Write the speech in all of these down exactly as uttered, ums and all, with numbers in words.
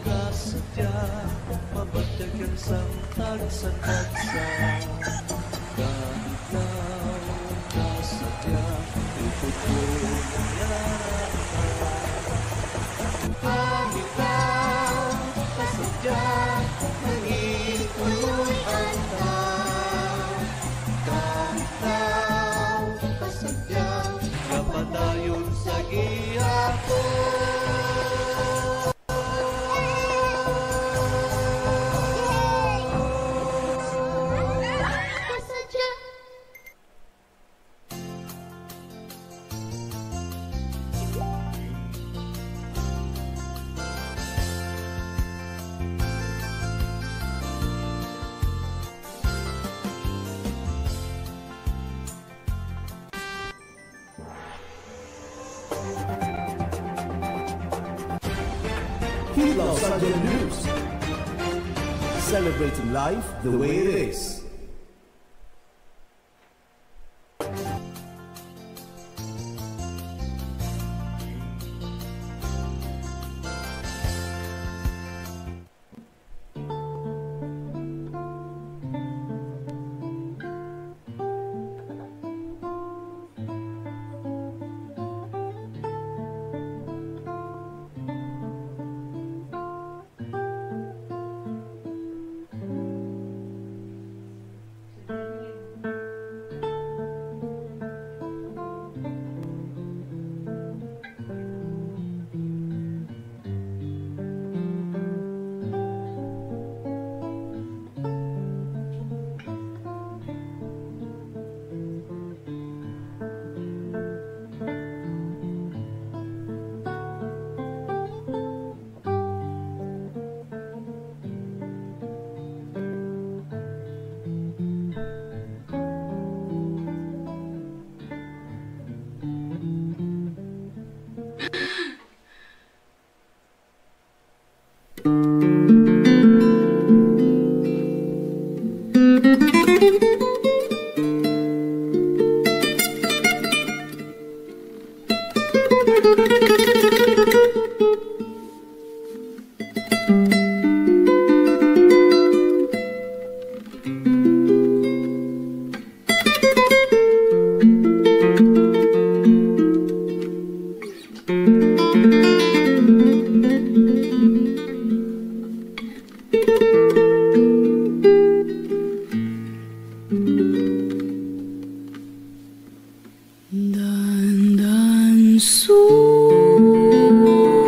Tagsa-tagsa, mabatiag sang tagsa-tagsa. Kahit na kasadya, iputol ang yara. Kahit na kasadya, maghipuy-an ta. Kahit na kasadya, napadayon sa gihapon. Kidlaw sa News. Celebrating life the way it is.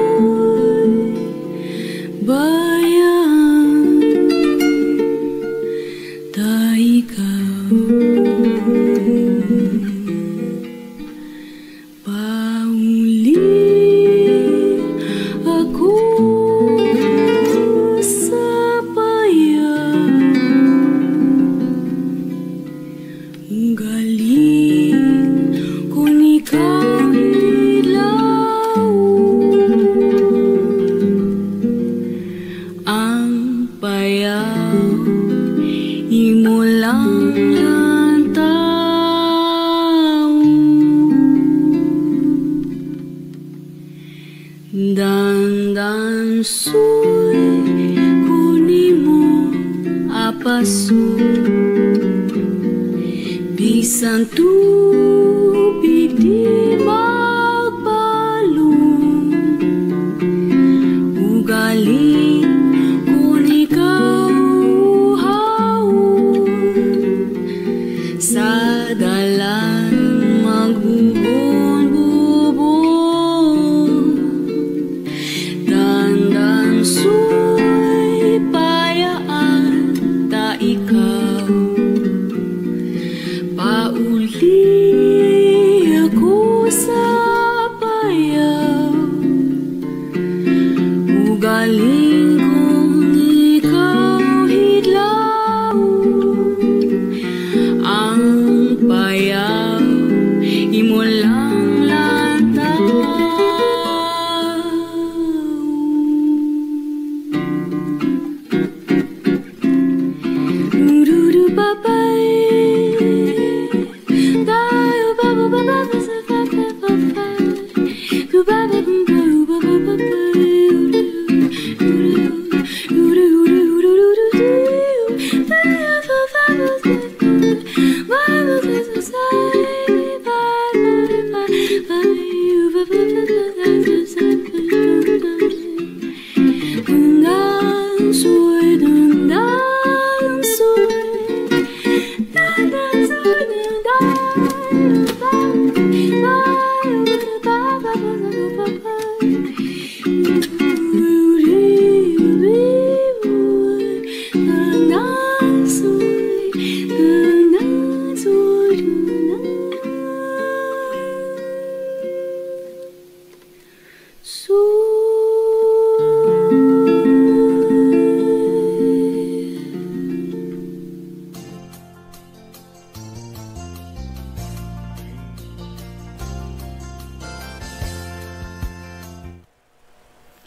Dandansoy, bayan, ta ikaw. Pauli ako sa bayan, ugaling kon ikaw hilaw. Ang payaw imo lang lantaw. Dandansoy ko nimo apason. Bisan tubig di magbalon, ugaling kon ikaw uhawon, sa dalan magbubon-bubon. Dandansoy, bayaan ta ikaw. Pauli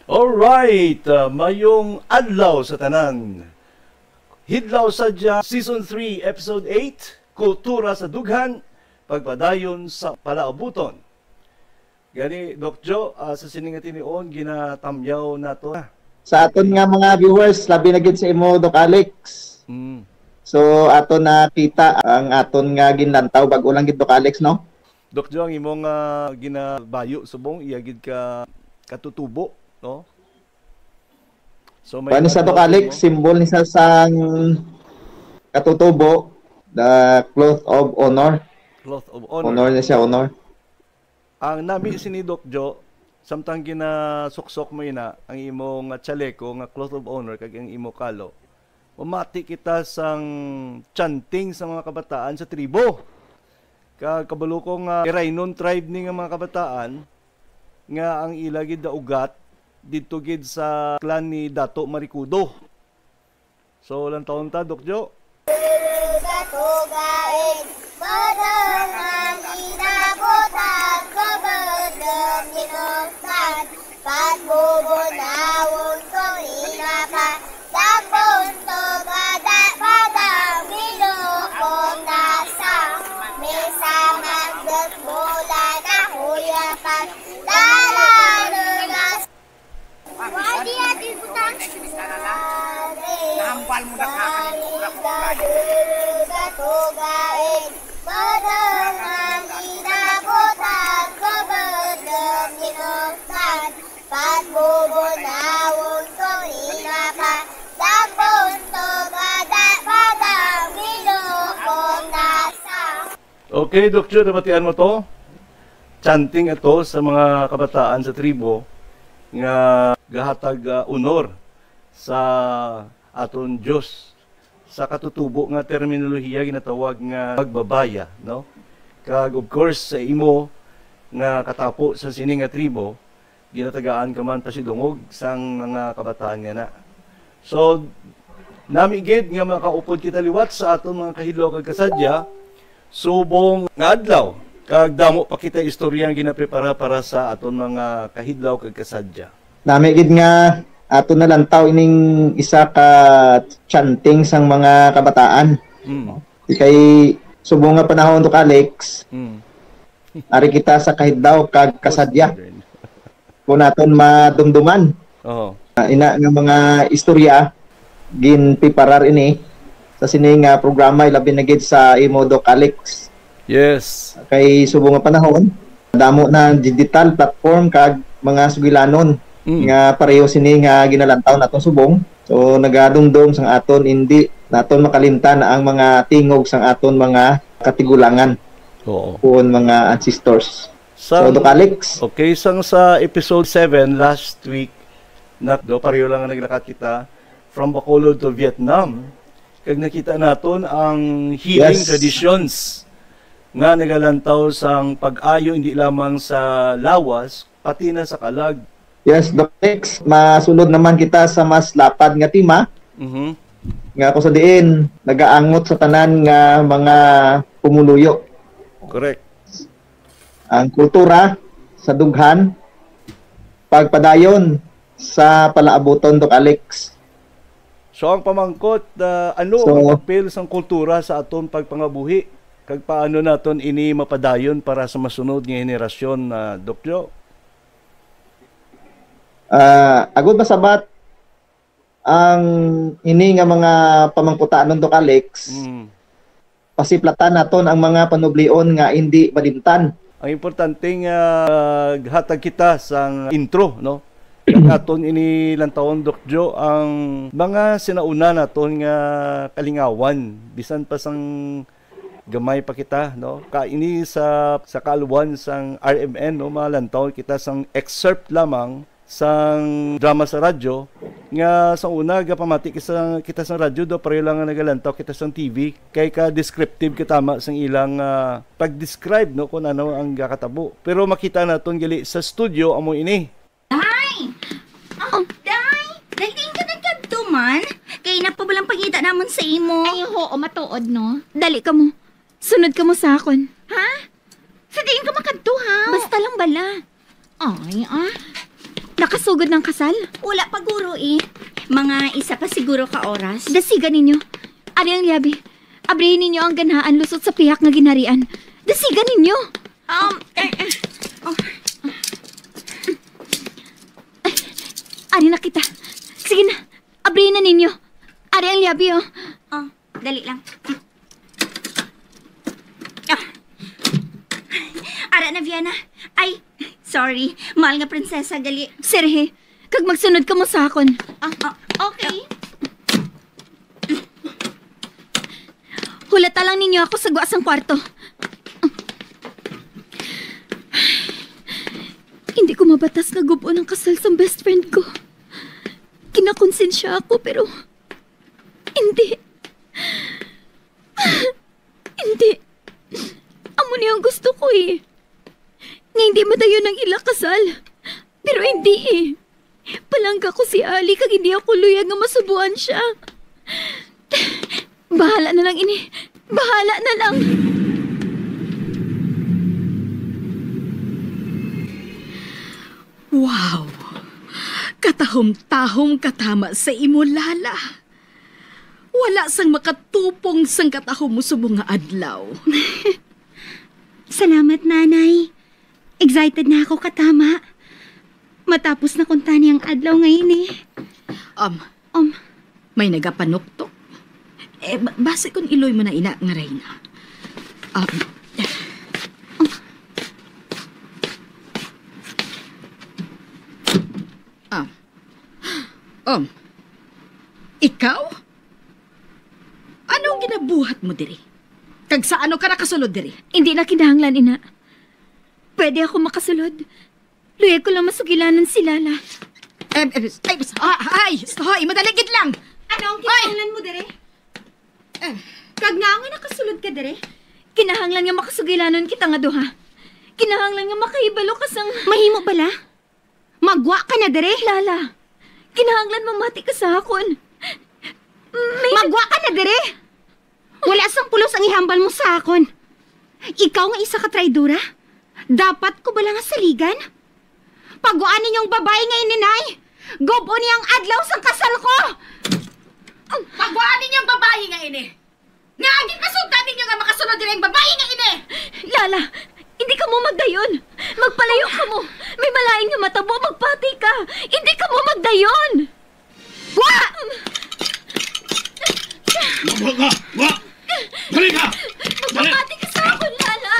Alright, uh, mayong adlaw sa tanan. Hidlaw Sadya, Season three, Episode eight, Kultura sa Dughan, Pagpadayon sa Palaabuton. Gani, Doc Joe, ah, sa sini nga tinion, ginatamyaw nato na. Sa aton nga mga viewers, labi na gid sa imo, Doc Alex. Mm. So, ato na kita ang aton nga ginlantaw, bag-o lang gid, Doc Alex, no? Doc Joe, ang imong, ah, ginabayo subong, iya gid ka katutubo, no? So, may Paano sa, Doc Alex, mo? Symbol ni sa sang katutubo, the cloth of honor. Cloth of honor. Honor na siya, honor. Ang nami sini, Doc Joe, samtang ginasuksok mo ina ang imo nga chaleko nga cloth of honor kag ang imo kalo, mamati kita sang chanting sa mga kabataan sa tribo. Kag kabalo ko nga Iraynon tribe ni nga mga kabataan nga ang ila gid daugat didto gid sa clan ni Dato Maricudo. So, lantawon ta, Doc Joe. Nahambal mo na ka, kanin ko na ko, kanin. Okay, Doc Jude, nabatian mo to? Chanting ito sa mga kabataan sa tribo nga gahatag, ah, honor sa aton Dios. Sa katutubo nga terminolohiya ginatawag nga pagbabaya, no? Kag, of course, sa imo nga katapo sa sini nga tribo, ginatagaan ka man pasidungog sang mga kabataan nga na. So, nami gid nga makaupod kita liwat sa aton mga kahidlaw kag kasadya subong nga adlaw, kag damo pa kita istorya nga ginaprepara para sa aton mga kahidlaw kag kasadya. Nami gid nga aton nalantaw ining isa ka chanting sang mga kabataan. Mm. Kay subong nga panahon to, Alex, Mm. ari kita sa kahidlaw kag kasadya. Kung naton madumduman. Oo. Ah, ina nga mga istorya, ginpiparar ini sa sini nga programa, ilabi na gid sa imo, Doc Alex. Yes. Kay subong nga panahon, damo na ang digital platform kag mga sugilanon Mm. nga pareho sini nga ginalantaw naton subong. So, nagadumdom sang aton, indi naton makalimtan ang mga tingog sang aton mga katigulangan Oo. kuon mga ancestors. Sang, So, Doc Alex? Okay, sang sa episode seven last week, na, do, pareho lang nga naglakat kita from Bacolod to Vietnam. Kag nakita naton ang healing Yes. traditions nga nagalantaw sang pag-ayo hindi lamang sa lawas, pati na sa kalag. Yes, Doc Alex, masulod naman kita sa mas lapad nga tema, Mhm. nga kung sa diin nagaangot sa tanan nga mga pumuluyo. Correct. Ang kultura sa dughan, pagpadayon sa palaabuton, Doc Alex. So, ang pamangkot, ah, ano So, ang papel sang kultura sa aton pagpangabuhi? Kag paano naton ini mapadayon para sa masunod nga henerasyon, ah, Doc Jo? Ah, agod masabat ang ini nga mga pamangkutanon, Doc Alex, Mm. pasiplatan naton ang mga panublion nga indi malimtan. Ang importante nga, ah, hatag kita sang intro, no? Kag aton ini lantawon, Doc Jo, ang mga sinauna naton nga kalingawan, bisan pa sang gamay pa kita, no? Ka ini sa, sa kaalwan sang R M N, no, malantaw kita sang excerpt lamang sang drama sa radyo, nga sa una gapamati kita, kita sang radyo, do pareho lang nga nagalantaw kita sang T V, kay ka descriptive ka tama sang ilang, ah, pag-describe, no, kung ano ang gakatabo. Pero makita naton gali sa studio amo ini. Day! Oh, Day! Day, diin ka nagkadto man? Kay napabulang pangita namon sa imo. Ay, oo, matuod, no? Dali kamo. Sunod kamo sa akon. Ha? Sa diin ka makadto, ha? Basta lang bala. Ay, ah. Nakasugod ng kasal? Wala pa, guro, eh. Mga isa pa siguro ka oras. Dasigan ninyo. Ari ang liabi. Abrihin ninyo ang ganhaan lusot sa pihak nga ginharian. Dasigan ninyo. Um, eh, eh. Oh. Ari na kita. Sige na. Abrihin na ninyo. Ari ang liabi, oh. Oh, dali lang. Ah. Ara na, Viana. Ay, sorry. Mahal nga prinsesa, gali. Serhe, kag magsunod kamo sa akon. Ah, ah, okay. Hulata lang ninyo ako sa gwa sang kwarto. Hindi ko mabatas nga gub-on ang kasal sang best friend ko. Kinakonsensya ako, pero hindi. Hindi. Amo ni ang gusto ko, eh. Nga hindi madayon ang ila kasal. Pero hindi, eh. Palangga ko si Ali kag hindi ako luyag nga masubuan siya. Bahala na lang ini. Bahala na lang. Wow! Katahom-tahom katama sa imo, Lala. Wala sang makatupong sang katahom mo subong nga adlaw. Salamat, Nanay. Excited na ako katama. Matapos na kuntani ang adlaw nga ini. Um, Um, may nagapanuktok. Eh, ba-, basi kon iloy mo na ina nga, Reyna. Um, um, um, ikaw? Anong ginabuhat mo diri? Kag sa ano ka nakasulod diri? Hindi na kinahanglan, ina. Pwede ako makasulod. Luyag ko lang masugilanon si Lala. Eh, eh, ay, ay, ay, hoy, madali gid lang. Ano ang Hoy! kinahanglan mo dire? Eh. Kag nga nga nakasulod ka dire? Kinahanglan nga makasugilanon kita nga duha. Kinahanglan nga makahibalo ka sang Mahimo bala? Magwa ka na dire? Lala, kinahanglan mamati ka sa akon. May Magwa ka na dire? Wala sang pulos ang ihambal mo sa akon. Ikaw nga isa ka traidora, dapat ko bala nga saligan? Pagwaan ninyo ang babayi nga ini, Nay. Gub-on niya ang adlaw sang kasal ko. Pagwaan ninyo ang babayi nga ini. Nga agi pasugtan ninyo nga makasunod diri ang babayi nga ini. Lala, hindi kamo magdayon. Magpalayo kamo. May malain nga matabo, magpati ka. Hindi kamo magdayon. Wa! Wa! Wa! Dali ka! Dali! Magpati ka sa akon, Lala!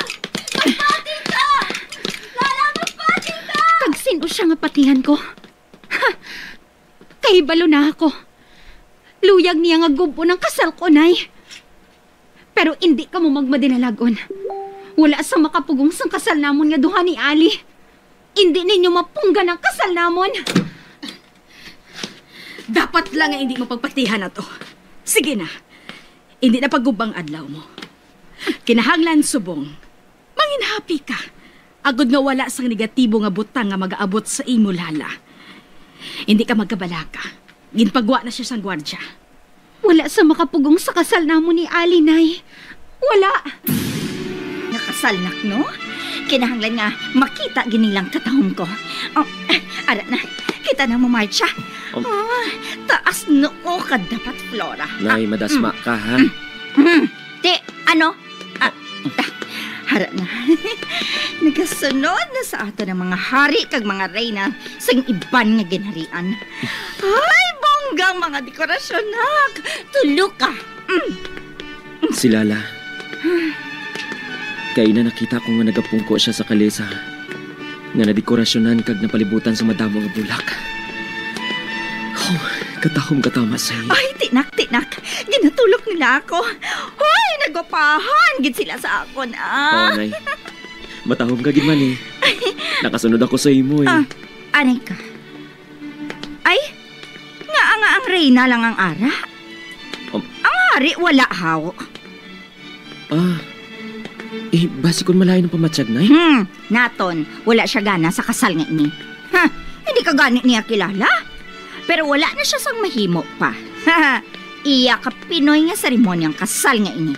Magpati ka! Lala, magpati ka! Kag sin-o sia nga patihan ko? Ha! Kahibalo na ako. Luyag niya nga gub-on ang kasal ko, Nay. Pero indi kamo magmadinalag-on. Wala sa makapugong sang kasal namon nga duha ni Ali. Indi ninyo mapunggan ang kasal namon. Dapat lang nga indi mo pagpatihan ato. Sige na. Indi na pagub ang adlaw mo. Kinahanglan subong manginhapi ka, agod nga wala sang negatibo nga butang nga magaabot sa imo, Lala. Indi ka magkabalaka. Ginpagwa na sia sang gwardya. Wala sa makapugong sa kasal namon ni Ali, Nay. Wala. Nga kasal, nak, no? Kinahanglan nga makita gid nilang katahom ko. Oh, ara na, kita na mo, Marcia. Oh. Ah, taas noo ka dapat, Flora. Nay, madasma ka, ha? Mm. Ti, ano? Ah, ta, hara na. Nagasunod na sa aton ang mga hari kag mga reyna sang iban nga ginharian. Ay, bongga ang mga dekorasyon, nak. Tulo ka. Mm. Si Lala. Kaina nakita ko nga nagapungko siya sa kalesa nga nadekorasyonan kag napalibutan sa madamo nga bulak. Oh, katahom katama sa iya. Ay, tinak, tinak. Ginatulok nila ako. Hoy, nagwapahan gid sila sa akon, ah. Oo, Nay. Matahom ka gid man, eh. Nakasunod ako sa imo, eh. Ah, anay ka. Ay, nga nga ang reyna lang ang ara? Um. Ang hari wala, haw. Ah, eh, basi kon malain ang pamatyag, Nay? Hmm, naton, wala siya gana sa kasal nga ini. Ha, hindi ka gani niya kilala? Pero wala na siya sang mahimo pa. Iya ka Pinoy nga seremonyang kasal nga ini.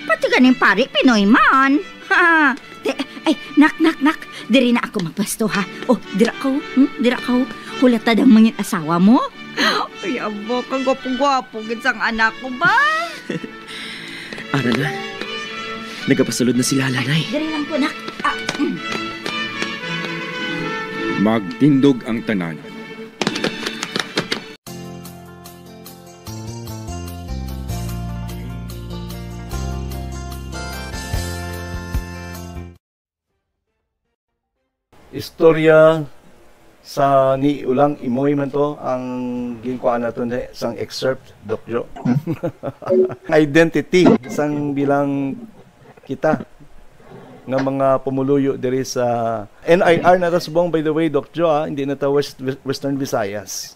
Pati ganing pari, Pinoy man. Ha, te, ay, nak, nak, nak. Diri na ako magpwesto, ha? Oh, dira ko, hmm? Dira ko. Hulata daw mangin asawa mo? Ay, abo, kagwapo-gwapo gid sang anak ko ba? Ara na. Nagapasulod na si Lala, Nay. Dali lang po, nak. Ah, mm. Magtindog ang tanan. Istorya sa ni Ulang Imoy man to ang ginkuha naton di, sang excerpt, Doc Joe. Identity sang bilang kita nga mga pumuluyo diri sa N I R na ta subong, by the way, Doc Joe, ah, hindi na ta West, Western Visayas.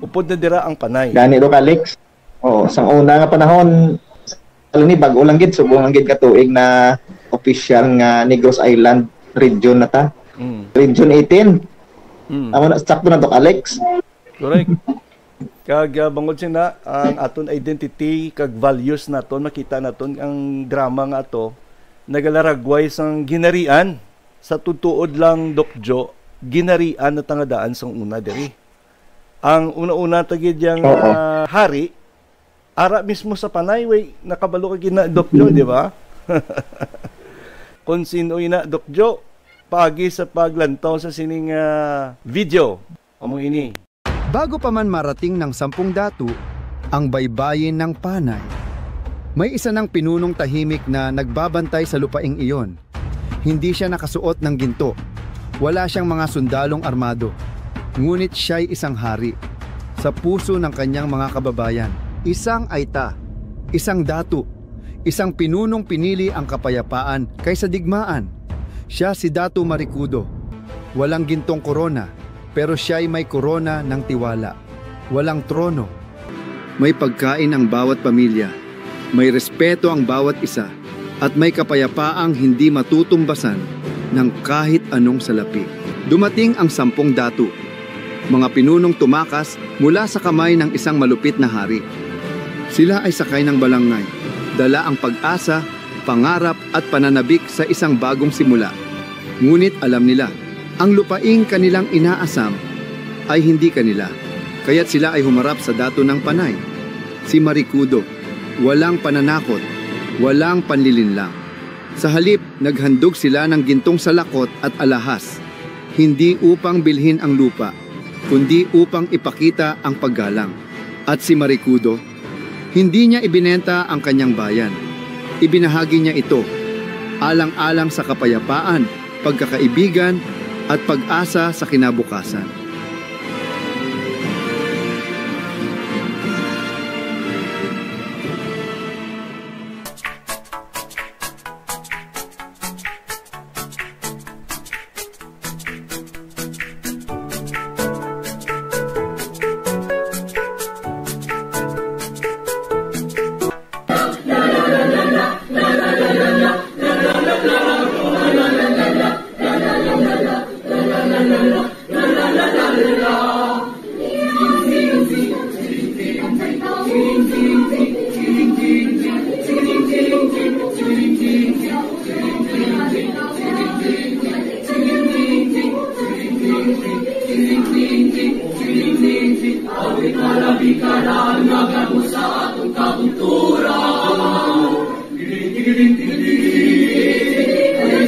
Upod na dira ang Panay. Gani, Doc Alex? Oo, sang una nga panahon, alam ni, bag-o lang gid, subong lang gid ka tuig na official nga Negros Island region na ta. Mm. Region eighteen. Mm. Tama na, sakto na, Doc Alex. Correct. Kag, ah, bangod sina, ang aton identity kag values naton, makita naton ang drama nga ato, nagalaragway sang ginarian. Sa tutuod lang, Doc Joe, ginarian na ta nga daan sang una diri. Ang una-una ta gid yang, Oo. ah, hari, ara mismo sa Panay, way, nakabalo ka gid na, Doc Joe, di ba? Kung sino ina, Doc Joe, paagi sa paglantaw sa sining, ah, video. Amo ini. Bago pa man marating ng sampung datu, ang baybayin ng Panay, may isa ng pinunong tahimik na nagbabantay sa lupaing iyon. Hindi siya nakasuot ng ginto. Wala siyang mga sundalong armado. Ngunit siya'y isang hari sa puso ng kanyang mga kababayan. Isang aita, isang datu, isang pinunong pinili ang kapayapaan kaysa digmaan. Siya si Datu Maricudo. Walang gintong korona, pero siya'y may korona ng tiwala. Walang trono. May pagkain ang bawat pamilya, may respeto ang bawat isa, at may kapayapaang hindi matutumbasan ng kahit anong salapi. Dumating ang sampung datu, mga pinunong tumakas mula sa kamay ng isang malupit na hari. Sila ay sakay ng balangay, dala ang pag-asa, pangarap, at pananabik sa isang bagong simula. Ngunit alam nila, ang lupaing kanilang inaasam ay hindi kanila, kaya't sila ay humarap sa datu ng Panay, si Maricudo. Walang pananakot, walang panlilinlang. Sa halip, naghandog sila ng gintong salakot at alahas, hindi upang bilhin ang lupa, kundi upang ipakita ang paggalang. At si Maricudo, hindi niya ibinenta ang kanyang bayan. Ibinahagi niya ito alang-alang sa kapayapaan, pagkakaibigan, at pag-asa sa kinabukasan. Kiling-kiling,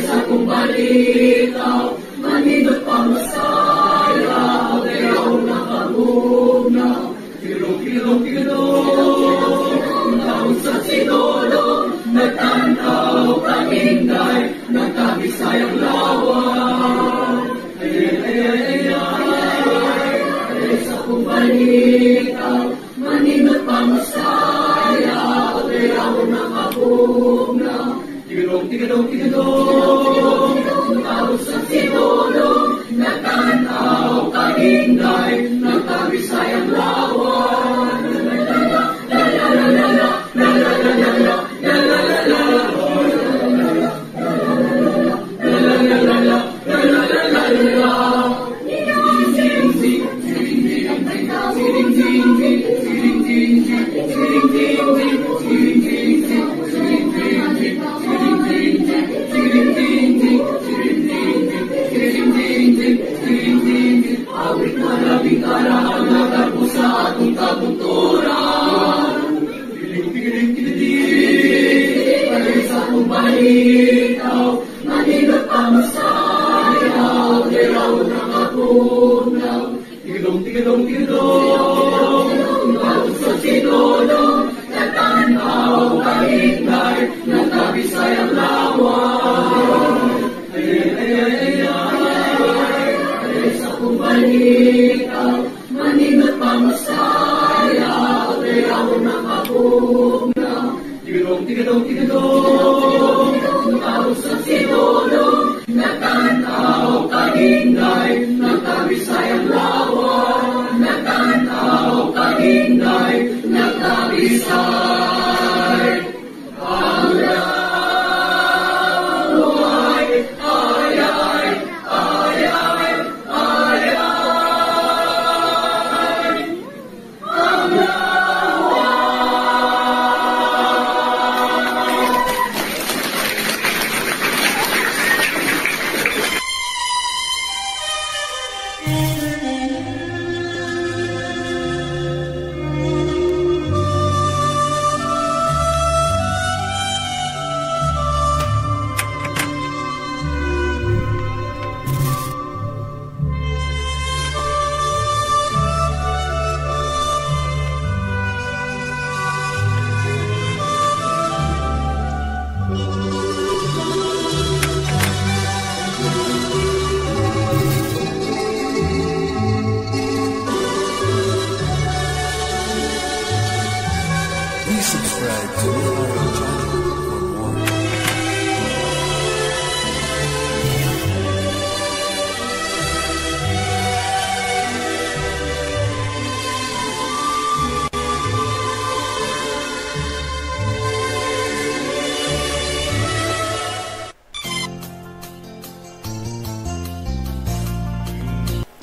sa akong balita, manindot pa masaya, ang tayaw nakabugnaw. Kilong-kilong, kilong, ang taon sa Sinulog, nagtanaw, kaninday, nagkabisayang lawas. Ay, ay, ay, ay, ay, ay, sa akong balita, manindot pa masaya, ang tayaw nakabugnaw. Tigidong, tigidong, tigidong, tapos ang Sinulog, nagtanaw, kaninday, nagkabisayang lawas. Awit na labing karaan nga gagpo sa atong kabunturan. Kiling-kiling-kiling, sa akong balitaw, manindot pa masaya, ang tayaw nakabugnaw. Tigidong, tigidong, tigidong, tapos ang Sinulog, nagtanaw, kaninday, nagkabisayang lawas. Ay, ay, ay, ay, ay, ay, ay, sa akong balitaw, manindot pa masaya, ang tayaw nakabugnaw. Tigidong, tigidong, tigidong, tapos ang Sinulog, nagtanaw, kaninday, nagkabisayang lawas. Nagtanaw, kaninday, nagkabisay ang laway. Ay, ay, ay, ay, ay, ay. Please subscribe to our channel for more.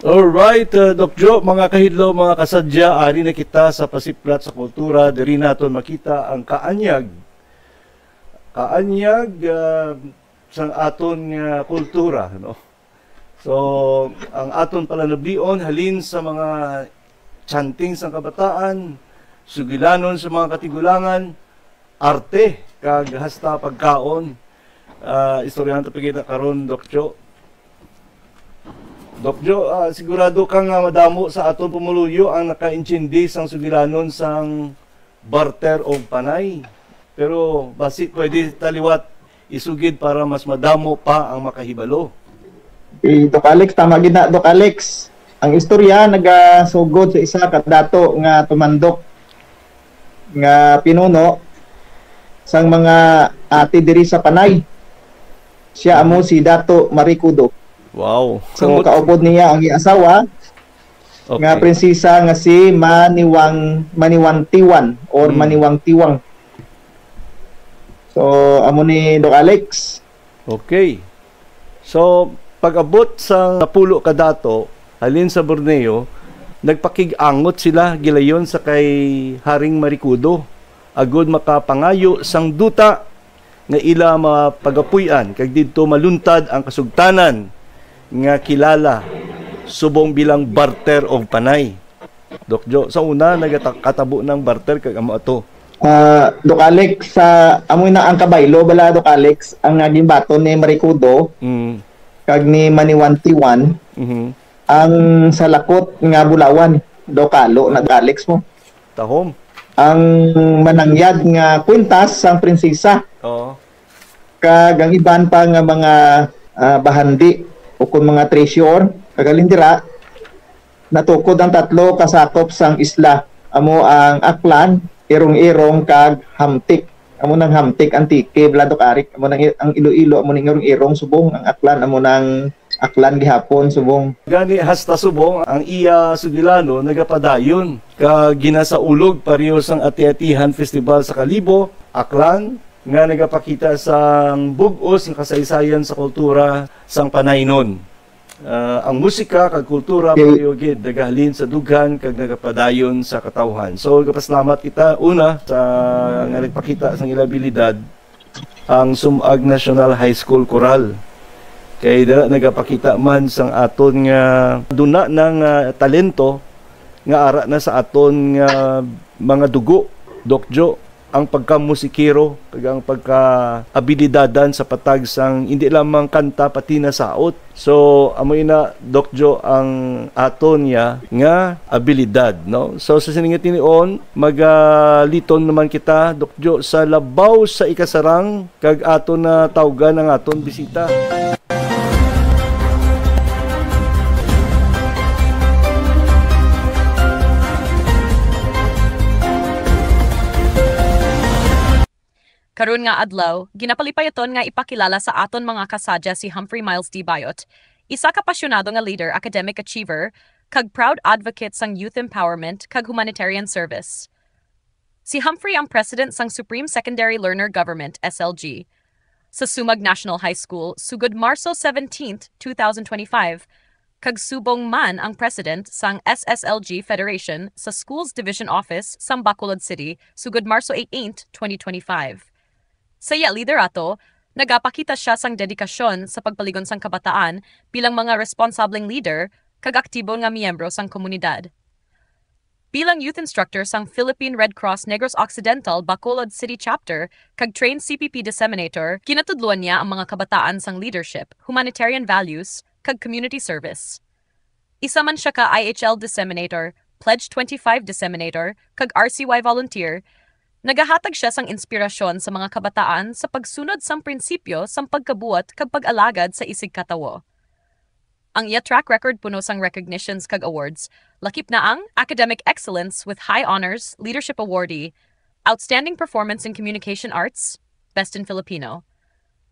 Alright, uh, Doc Joe, mga kahidlaw, mga kasadya, ari na kita sa pasiplat sa kultura, diri naton makita ang kaanyag, kaanyag, uh, sang aton nga kultura, no? So, ang aton palanablion halin sa mga chanting sang kabataan, sugilanon sa mga katigulangan, arte, kag hasta pagkaon. Ah, istoryahan ta pa kita karon, Doc Jo. Doc Jo, ah, sigurado ka nga madamo sa aton pumuluyo ang nakaintindi sang sugilanon sang barter og panay. Pero basi pwede ta liwat isugid para mas madamo pa ang makahibalo. Si Doc Alex, tama gid na, Doc Alex. Ang istorya nagasugod sa isa ka dato nga tumandok nga pinuno sang mga ate diri sa Panay. Siya amo si Dato Marikudo. Wow. So, kaupod niya ang iya asawa nga prinsesa nga si Maniwang, Maniwang Tiwan or Maniwang Tiwang. So, amo ni Doc Alex. Okay. So, pag-abot sa napulo ka dato, halin sa Borneo, nagpakig-angot sila gilayon sa kay Haring Marikudo, agud makapangayo sang duta nga ila mapagapuy-an, kag didto maluntad ang kasugtanan nga kilala subong bilang barter of panay. Doc Jo, sa una, nagata-, katabo ng barter, kag amo ato. Ah, Doc Alex, sa amo na ang kabaylo bala, Doc Alex, ang naging baton ni Maricudo Mm. kag ni Maniwantiwan, Mhm. ang salakot nga bulawan, Doc Alo na, Doc Alex mo. Tahom. Ang manangyad nga kwintas sang prinsesa. Oo. Kag ang iban pa nga mga, ah, bahandi ukon mga treasure, kag halin dira, natukod ang tatlo ka sakop sang isla, amo ang Aklan, Irong-Irong, kag Hamtic. Amo nang Hamtic, Antique, Bladok Arik, amo nang i-, ang Iloilo, amo ning Irong-Irong, subong, ang Aklan, amo nang Aklan gihapon, subong. Gani hasta subong ang iya sugilanon nagapadayon ka ginasaulog pareho sang Ati-Atihan Festival sa Kalibo, Aklan, nga nagapakita sang bug-os nga kasaysayan sa kultura sang Panaynon. Ah, ang musika kag kultura Okay. pareho gid nagahalin sa dughan kag nagapadayon sa katawhan. So, gapasalamat kita una sa nga nagpakita sang ila abilidad ang Sumag National High School Chorale. Kay dira nagapakita man sang aton nga duna nang, ah, talento nga ara na sa aton nga mga dugo, Doc Jo, ang pagkamusikero kag ang pagkaabilidadan sa patag sang indi lamang kanta pati na saot. So, amo ina, Doc Jo, ang aton niya nga abilidad, no? So, sa sini nga tinion, magaliton naman kita, Doc Jo, sa labaw sa ikasarang kag aton na tawgan ang aton bisita. Karon nga adlaw, ginapalipayaton nga ipakilala sa aton mga kasadya si Humphrey Miles D. Bayot, isa ka apasyonado nga leader, academic achiever, kag proud advocate sang youth empowerment kag humanitarian service. Si Humphrey ang president sang Supreme Secondary Learner Government, S L G, sa Sumag National High School sugod Marso seventeenth, two thousand twenty-five, kag subong man ang president sang S S L G Federation sa Schools Division Office sang Bacolod City sugod Marso eighteenth, twenty twenty-five. Sa iya liderato, nagapakita sia sang dedikasyon sa pagpaligon sang kabataan bilang mga responsableng leader kag aktibo nga miyembro sang komunidad. Bilang youth instructor sang Philippine Red Cross Negros Occidental Bacolod City Chapter kag trained C P P disseminator, ginatudloan niya ang mga kabataan sang leadership, humanitarian values, kag community service. Isa man sia ka I H L disseminator, Pledge twenty-five disseminator, kag R C Y volunteer. Nagahatag sia sang inspirasyon sa mga kabataan sa pagsunod sang prinsipyo sang pagkabuot kag pag-alagad sa isigkatawo. Ang iya track record puno sang recognitions kag awards, lakip na ang Academic Excellence with High Honors Leadership Awardee, Outstanding Performance in Communication Arts, Best in Filipino,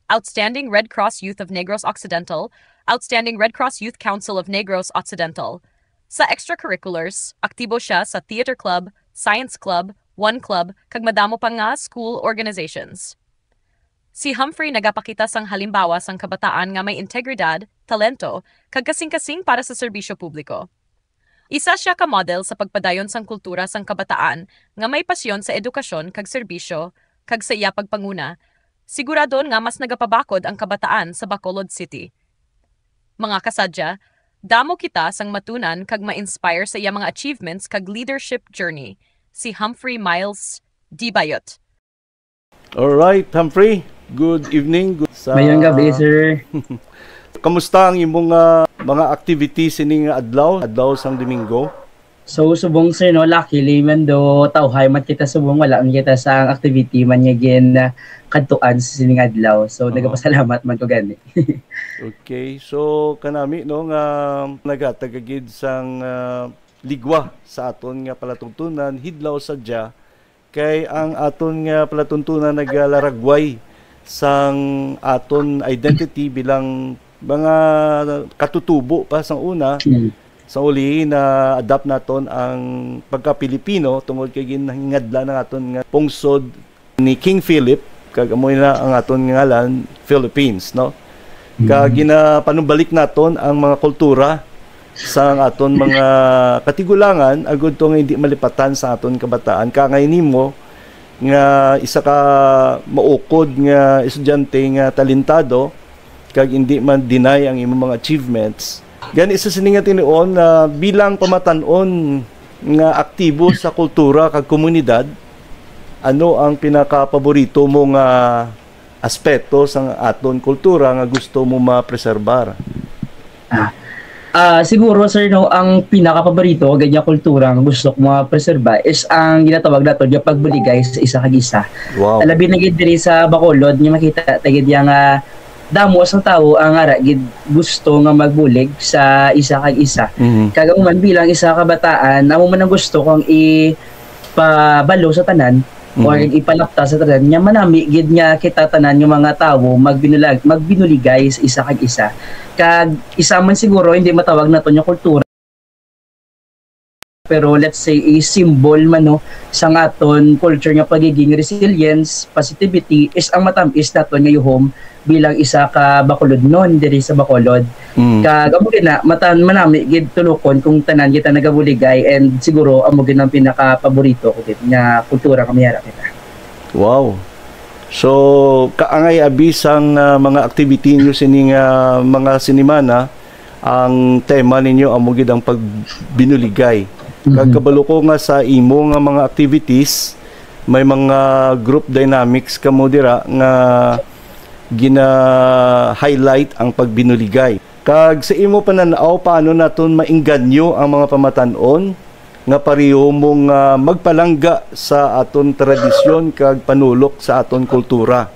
Outstanding Red Cross Youth of Negros Occidental, Outstanding Red Cross Youth Council of Negros Occidental. Sa extracurriculars, aktibo sia sa theater club, science club, one club, kag madamo pa nga school organizations. Si Humphrey nagapakita sang halimbawa sang kabataan nga may integridad, talento, kag kasing-kasing para sa serbisyo publiko. Isa sia ka model sa pagpadayon sang kultura sang kabataan nga may pasyon sa edukasyon kag serbisyo, kag sa iya pagpanguna, siguradon nga mas nagapabakod ang kabataan sa Bacolod City. Mga kasadya, damo kita sang matunan kag ma-inspire sa iya mga achievements kag leadership journey, si Humphrey Miles D. Bayot. Alright, Humphrey. Good evening. Good sa Mayong gabi, sir. Kamusta ang imong, ah, mga activities ini nga adlaw, adlaw sang Domingo? So, subong, sir, no, luckily man do tawhay man kita subong, wala man kita sa activity man nga gin, ah, kadtuan sa sining adlaw. So, Oo. nagapasalamat man ko gani. Okay. So, kanami, no, nga naghatag ka gid sang, ah, ligwa sa aton nga palatuntunan, Hidlaw sa Dya, kay ang aton nga palatuntunan nagalaragway sang aton identity bilang mga katutubo pa sang una. Mm. Sa uli, na-adapt naton ang pagka-Pilipino tungod kay ginhingadlan ang aton nga pungsod ni King Philip, kag amo na ang aton ngalan, Philippines, no? Kag Mm. ginapanumbalik naton ang mga kultura sa aton mga katigulangan, agud to nga hindi malipatan sa aton kabataan. Kaangay nimo nga isa ka maukod nga estudyante nga talentado kag hindi man deny ang imong mga achievements. Gani sa sini nga tinuon, ah, bilang pamatan-on nga aktibo sa kultura kag komunidad, Ano ang pinakapaborito mo nga aspeto sang aton kultura nga gusto mo mapreserbar? Ah, ah, siguro, sir, no, ang pinakapaborito ko gid nga kultura nga gusto ko mapreserba is ang ginatawag nato nga pagbuligay sa isa kag isa. Wow. Labi na gid diri sa Bacolod, nga makita ta gid nga damo sa tawo ang ara gid gusto nga magbulig sa isa kag isa. Mhm. Kag amo man, bilang isa ka kabataan, amo man ang gusto kong ipabalo sa tanan or Mhm. ipalapta sa tanan nga manami gid nga kita tanan nga mga tawo magbinulag, magbinuligay sa isa kag isa. Kag isa man siguro, hindi matawag nato nga kultura, pero let's say a symbol man, no, sang aton culture nga pagiging resilience, positivity, is ang matam-is naton nga yuhom bilang isa ka Bacolodnon diri sa Bacolod. Mm. Kag amo gid na, matan manami gid tulokon kung tanan kita nagabuligay, and siguro amo gid ang pinakapaborito ko gid nga kultura nga may ara kita. Wow. So, kaangay abi sang, ah, mga activity ninyo sining, ah, mga sinimana, ang tema ninyo amo gid ang pagbinuligay. Kag Mhm. kabalo ko nga sa imo nga mga activities, may mga group dynamics kamo dira nga gina-highlight ang pagbinuligay. Kag sa imo panan-aw, paano naton maingganyo ang mga pamatan-on nga pareho mo nga magpalangga sa aton tradisyon kag panulok sa aton kultura?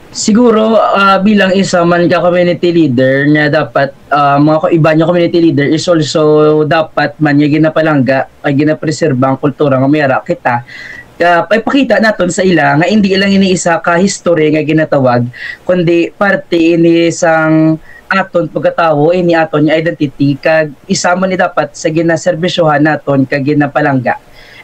Siguro, ah, bilang isa man ka community leader nga dapat, ah, mga ko-, iban nga community leader is also dapat man nga ginapalangga kag ginapreserba ang kultura nga may ara kita. Ka, ipakita naton sa ila nga hindi lang ini isa ka history nga ginatawag, kundi parte ini sang aton pagkatawo, ini aton nga identity, kag isa man ni dapat sa ginaserbisyohan naton kag ginapalangga.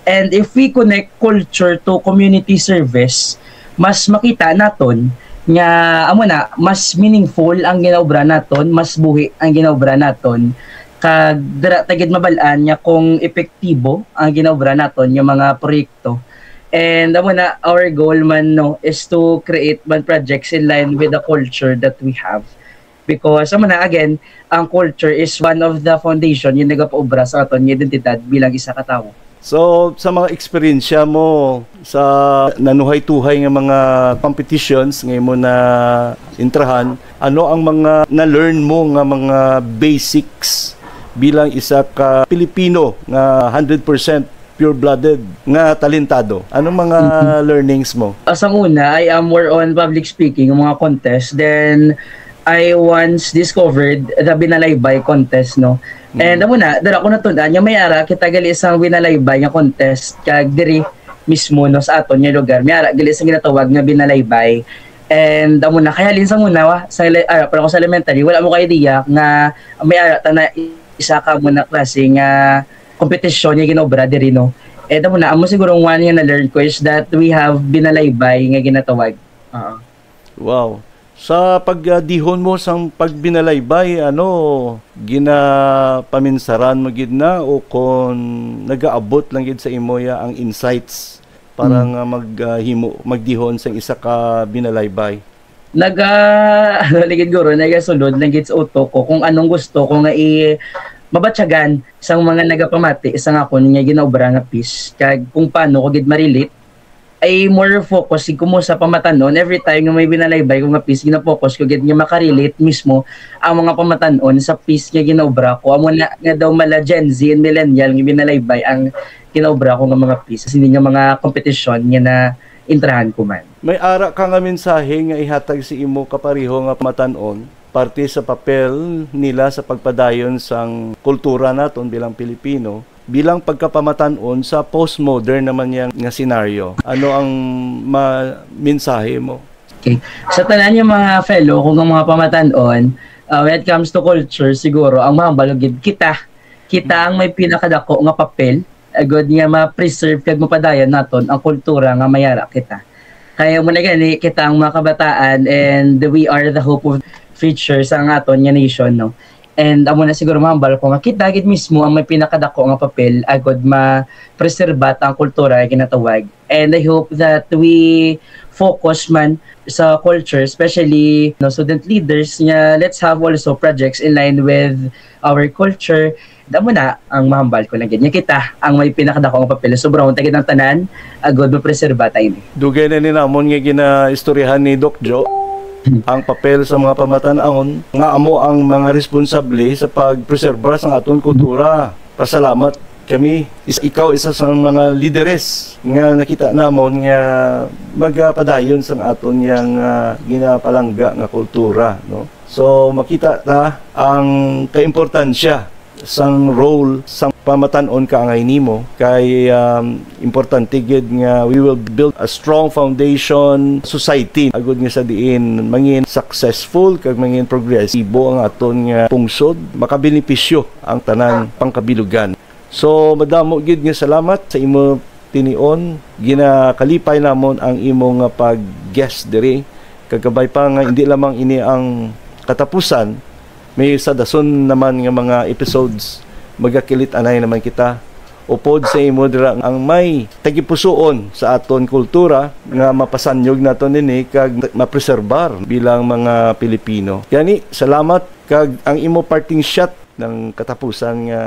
And if we connect culture to community service, mas makita naton nga amo na, mas meaningful ang ginaobra naton, mas buhi ang ginaobra naton, kag dira ta gid mabal-an nga kung epektibo ang ginaobra naton nga mga proyekto. And amo na, our goal man, no, is to create man projects in line with the culture that we have. Because amo na, again, ang culture is one of the foundation nga nagapaobra sa aton nga identidad bilang isa ka tawo. So, sa mga eksperyensya mo sa nanuhay-tuhay nga mga competitions nga imo na intrahan, ano ang mga na-learn mo nga mga basics bilang isa ka Pilipino nga hundred percent pure-blooded nga talentado? Anong mga Mhm. learnings mo? Ah, sang una, I am more on public speaking, mga contest. Then, I once discovered the Binalaybay contest, no? And Mm. amo na, dira ko natun-an nga may ara kita gali sang Binalaybay nga contest, kag diri mismo, no, sa aton nga lugar, may ara gali sang ginatawag nga Binalaybay. And amo na, kay halin sang una, wa, sa ele-, ara pa lang ko sa elementary, wala mo ka idea nga may ara ta na isa ka mo na klase nga kompetisyon nga ginaobra diri, no? And amo na, amo siguro ang one nga na-learn ko is that we have Binalaybay nga ginatawag. Oo. Wow. Sa pagdihon mo sang pagbinalaybay, ano, ginapaminsaran mo gid na o kon nagaabot lang gid sa imo ya ang insights para Mm. nga mag, ah, himo, magdihon sang isa ka binalaybay? Naga-, ano lang gid, guro, nagasulod lang gid sa utok ko kung anong gusto ko nga i-, mabatyagan sang mga nagapamati sang akon nga ginaobra nga piece, kag kung paano ko gid ma-relate. Ay more focus gid ko mo sa pamatan-on. Every time nga may binalaybay ko nga piece, gina-focus ko gid nga makarelate mismo ang mga pamatan-on sa piece nga ginaobra ko. Amo na nga daw mala Gen Z and millennial nga binalaybay ang ginaobra ko nga mga piece, hindi nga mga kompetisyon nga na-intrahan ko man. May ara ka nga mensahe nga ihatag sa imo kapareho nga pamatan-on, parte sa papel nila sa pagpadayon sang kultura naton bilang Pilipino, bilang pagkapamatan-on sa postmodern naman yang nga senaryo? Ano ang ma-, mensahe mo? Okay. Sa tanan nga mga fellow ko nga mga pamatan-on, ah, when it comes to culture, siguro, ang mahambal gid kita, kita ang may pinakadako nga papel, agod nga ma-preserve kag mapadayon naton ang kultura nga may ara kita. Kaya mo na gani, kita ang mga kabataan, and we are the hope of future sa aton nga nation, no? And amo na siguro mahambal ko nga kita gid mismo ang may pinakadako nga papel agod ma-preserbat ang kultura nga ginatawag. And I hope that we focus man sa culture, especially, no, student leaders, nga let's have also projects in line with our culture. Damo na ang mahambal ko lang gid. Nga kita ang may pinakadako nga papel. Sobrang ta gid ang tanan, agod mapreserba ta ini. Dugay na ni namon nga ginaistoryahan ni Doc Joe ang papel sa mga pamatan-on nga amo ang mga responsable sa pagpreserbar sang aton kultura. Pasalamat kami. Is-, ikaw isa sa mga lideres nga nakita namon nga magapadayon sang aton yang, ah, ginapalangga nga kultura, no? So, makita ta ang kaimportansya sang role sang pamatan-on kaangay nimo kay, um, importante gid nga we will build a strong foundation society agud nga sa diin mangin successful kag mangin progresibo ang aton nga pungsod, makabenepisyo ang tanan pangkabilugan. So, madamo gid nga salamat sa imo tinion. Ginakalipay namon ang imo nga pag-guest diri. Kag kabay pa nga hindi lamang ini ang katapusan, may sa dason naman nga mga episodes, magakilit anay naman kita. Upod sa imo dira ang may tagipusuon sa aton kultura nga mapasanyog naton ini kag mapreserbar bilang mga Pilipino. Gani, salamat kag ang imo parting shot ng katapusan nga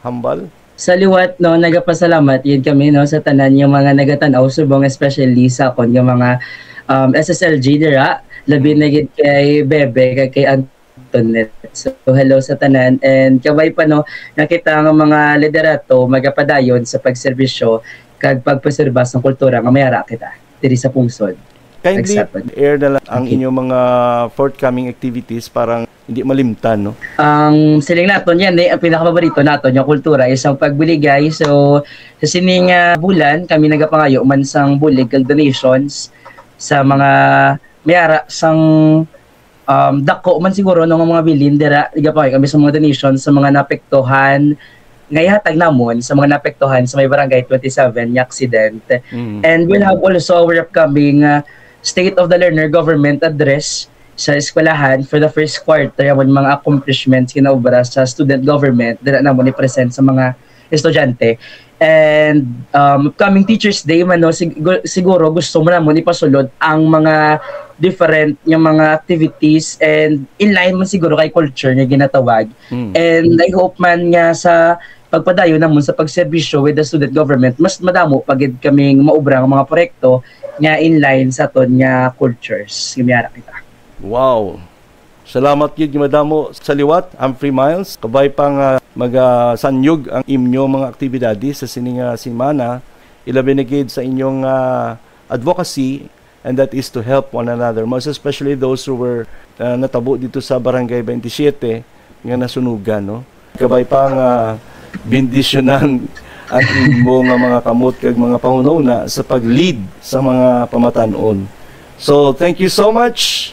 hambal. Sa liwat, no, nagapasalamat yun kami, no, sa tanan yung mga nagatan-aw subong, especially sa akon nga mga, um, S S L G dira, labi na gid kay Bebe kag kay Antoinette. So, hello sa tanan, and kabay pa, no, nga kita nga mga liderato magapadayon sa pagserbisyo kag pagpreserba sang kultura nga may ara kita diri sa pungsod. Kindly air na lang ang inyong mga forthcoming activities para hindi malimtan, no? Ang siling naton yan, eh, ang pinakapaborito naton, yung kultura, is ang pagbuligay. So, sa sining, ah, bulan, kami nagapangayo man sang bulig kag donations sa mga may ara sang, um, dako man siguro, no, nga mga bilin dira, nagapangayo kami sa mga donations sa mga naapektuhan nga ihatag namon sa mga naapektuhan sa may Barangay twenty-seven nga aksidente. Mm. And we'll have also our upcoming, uh, State of the Learner Government Address sa eskwelahan for the first quarter, ang mga accomplishments kinaobra sa student government, dira namon i-present sa mga estudyante. And, um, upcoming Teachers Day man, no, sig-, gu-, siguro gusto mo namon ipasulod ang mga different nga mga activities and in line man siguro kay culture nga ginatawag. Mm. And I hope man nga sa pagpadayon namon sa pagserbisyo with the student government, mas madamo pa gid kaming maobra nga mga proyekto nga in line sa aton nga cultures nga may ara kita. Wow. Salamat gid nga madamo sa liwat, Humphrey Miles. Kabay pa nga magasanyog ang inyo mga aktibidades sa sini nga semana, ilabi na gid sa inyong, ah, advocacy, and that is to help one another, most especially those who were, ah, natabo dito sa Barangay twenty-seven nga nasunugan, no? Kabay pa nga bendisyonan ang imo nga mga kamot kag mga panghunahuna sa pag-lead sa mga pamatan-on. So, thank you so much.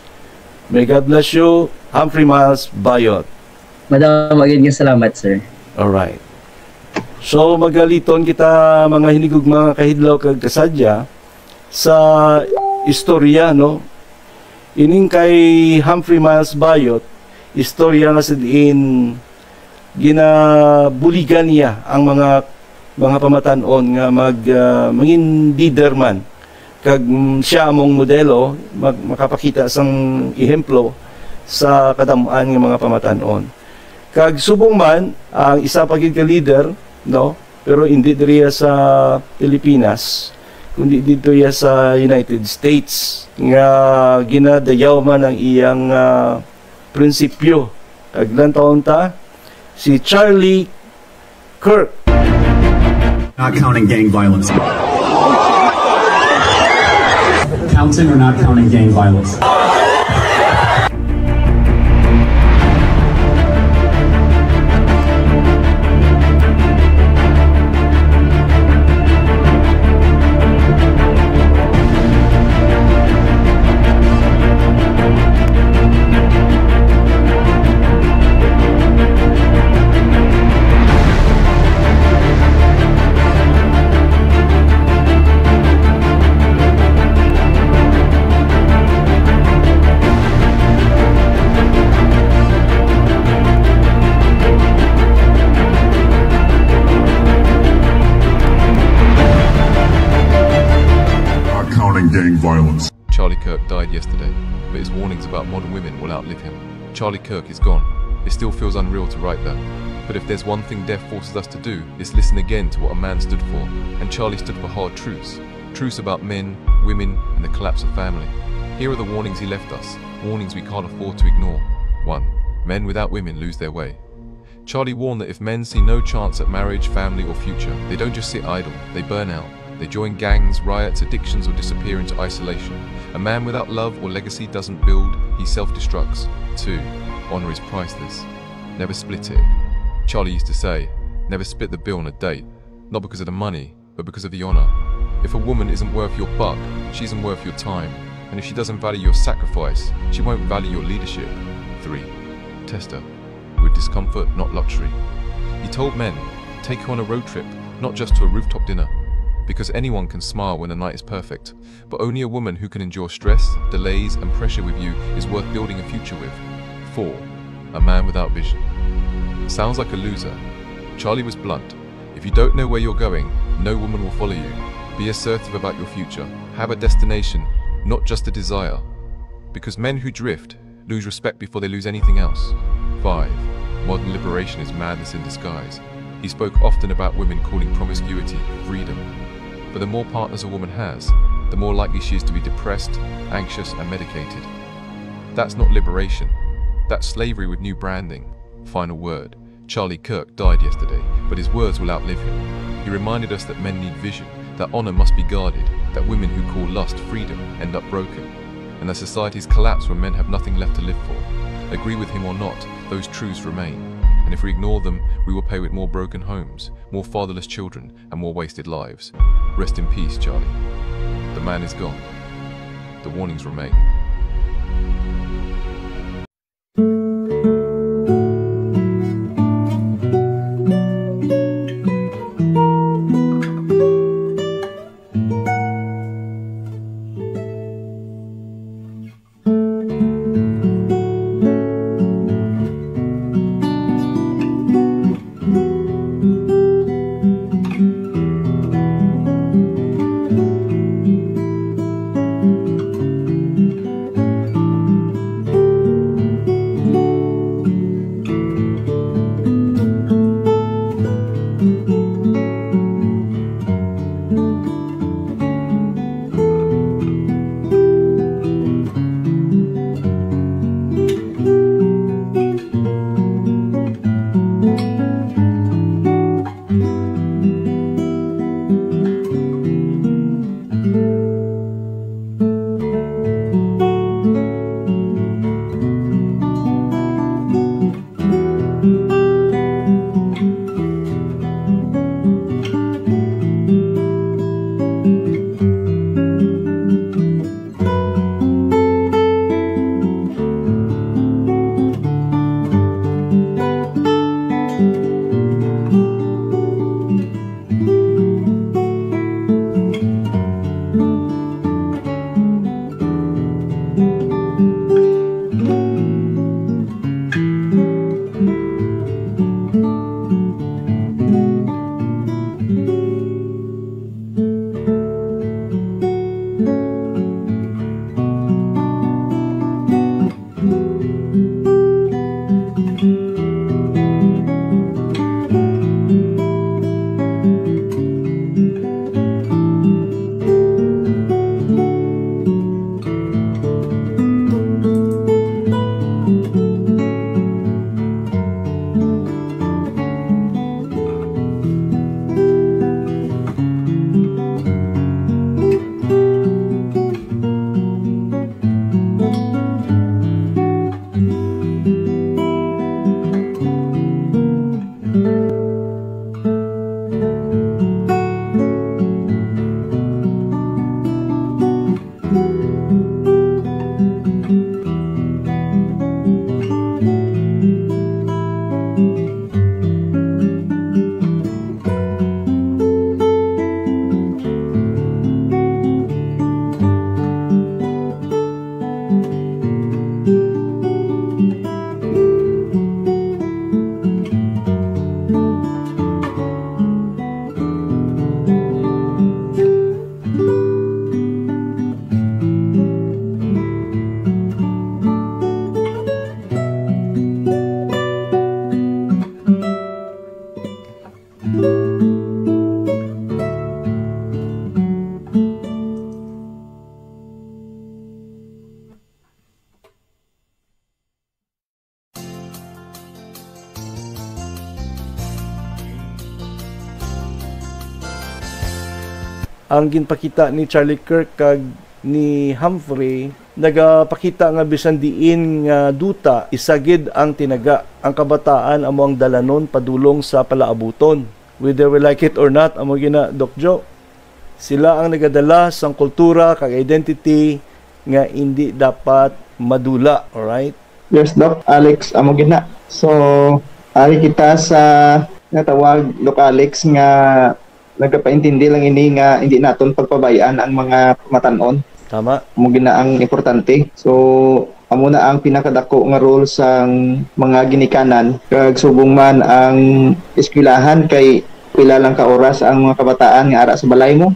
May God bless you. Humphrey Miles Bayot. Madamo gid nga salamat, sir. Alright. So, magaliton kita, mga hinigugma, kahidlaw kag kasadya, sa istorya, no? Ining kay Humphrey Miles Bayot, istorya nga sa diin ginabuligan niya ang mga, mga pamatan-on nga mag, ah, mangin leader man. Kag, mm, siya among modelo, mag-, makapakita sang ehemplo sa kadam-an nga mga pamatan-on. Kag subong man, ang isa pa gid ka leader, no? Pero hindi diri sa Pilipinas, kundi dito iya sa United States, nga ginadayaw man ang iyang, ah, prinsipyo. Kag lantawon ta, si Charlie Kirk. Not counting gang violence. Counting or not counting gang violence? violence. Charlie Kirk died yesterday, but his warnings about modern women will outlive him. Charlie Kirk is gone. It still feels unreal to write that. But if there's one thing death forces us to do, it's listen again to what a man stood for. And Charlie stood for hard truths. Truths about men, women, and the collapse of family. Here are the warnings he left us. Warnings we can't afford to ignore. One. Men without women lose their way. Charlie warned that if men see no chance at marriage, family, or future, they don't just sit idle, they burn out. They join gangs, riots, addictions, or disappear into isolation. A man without love or legacy doesn't build, he self destructs. Two. Honor is priceless. Never split it. Charlie used to say, "Never split the bill on a date, not because of the money, but because of the honor. If a woman isn't worth your buck, she isn't worth your time. And if she doesn't value your sacrifice, she won't value your leadership." Three. Test her with discomfort, not luxury. He told men, "Take her on a road trip, not just to a rooftop dinner." Because anyone can smile when the night is perfect, but only a woman who can endure stress, delays, and pressure with you is worth building a future with. Four. A man without vision sounds like a loser. Charlie was blunt. If you don't know where you're going, no woman will follow you. Be assertive about your future. Have a destination, not just a desire. Because men who drift lose respect before they lose anything else. Five. Modern liberation is madness in disguise. He spoke often about women calling promiscuity freedom. But the more partners a woman has, the more likely she is to be depressed, anxious, and medicated. That's not liberation. That's slavery with new branding. Final word. Charlie Kirk died yesterday, but his words will outlive him. He reminded us that men need vision, that honor must be guarded, that women who call lust freedom end up broken, and that societies collapse when men have nothing left to live for. Agree with him or not, those truths remain, and if we ignore them, we will pay with more broken homes, more fatherless children, and more wasted lives. Rest in peace, Charlie. The man is gone. The warnings remain. Ang ginpakita ni Charlie Kirk kag ni Humphrey nagapakita nga bisan diin nga duta, isa gid ang tinaga. Ang kabataan amo ang dalanon padulong sa palaabuton. Whether we like it or not, amo gina, Doc Joe. Sila ang nagadala sang kultura kag identity nga indi dapat madula, alright? Yes, Doc Alex, amo gid na. So, ari kita sa natawag, Doc Alex, nga nagapaintindi lang ini nga hindi naton pagpabay-an ang mga pamatan-on. Tama. Amo gid na ang importante. So, amo na ang pinakadako nga role sang mga ginikanan, kag subong man ang eskwelahan, kay pila lang ka oras ang mga kabataan nga ara sa balay mo.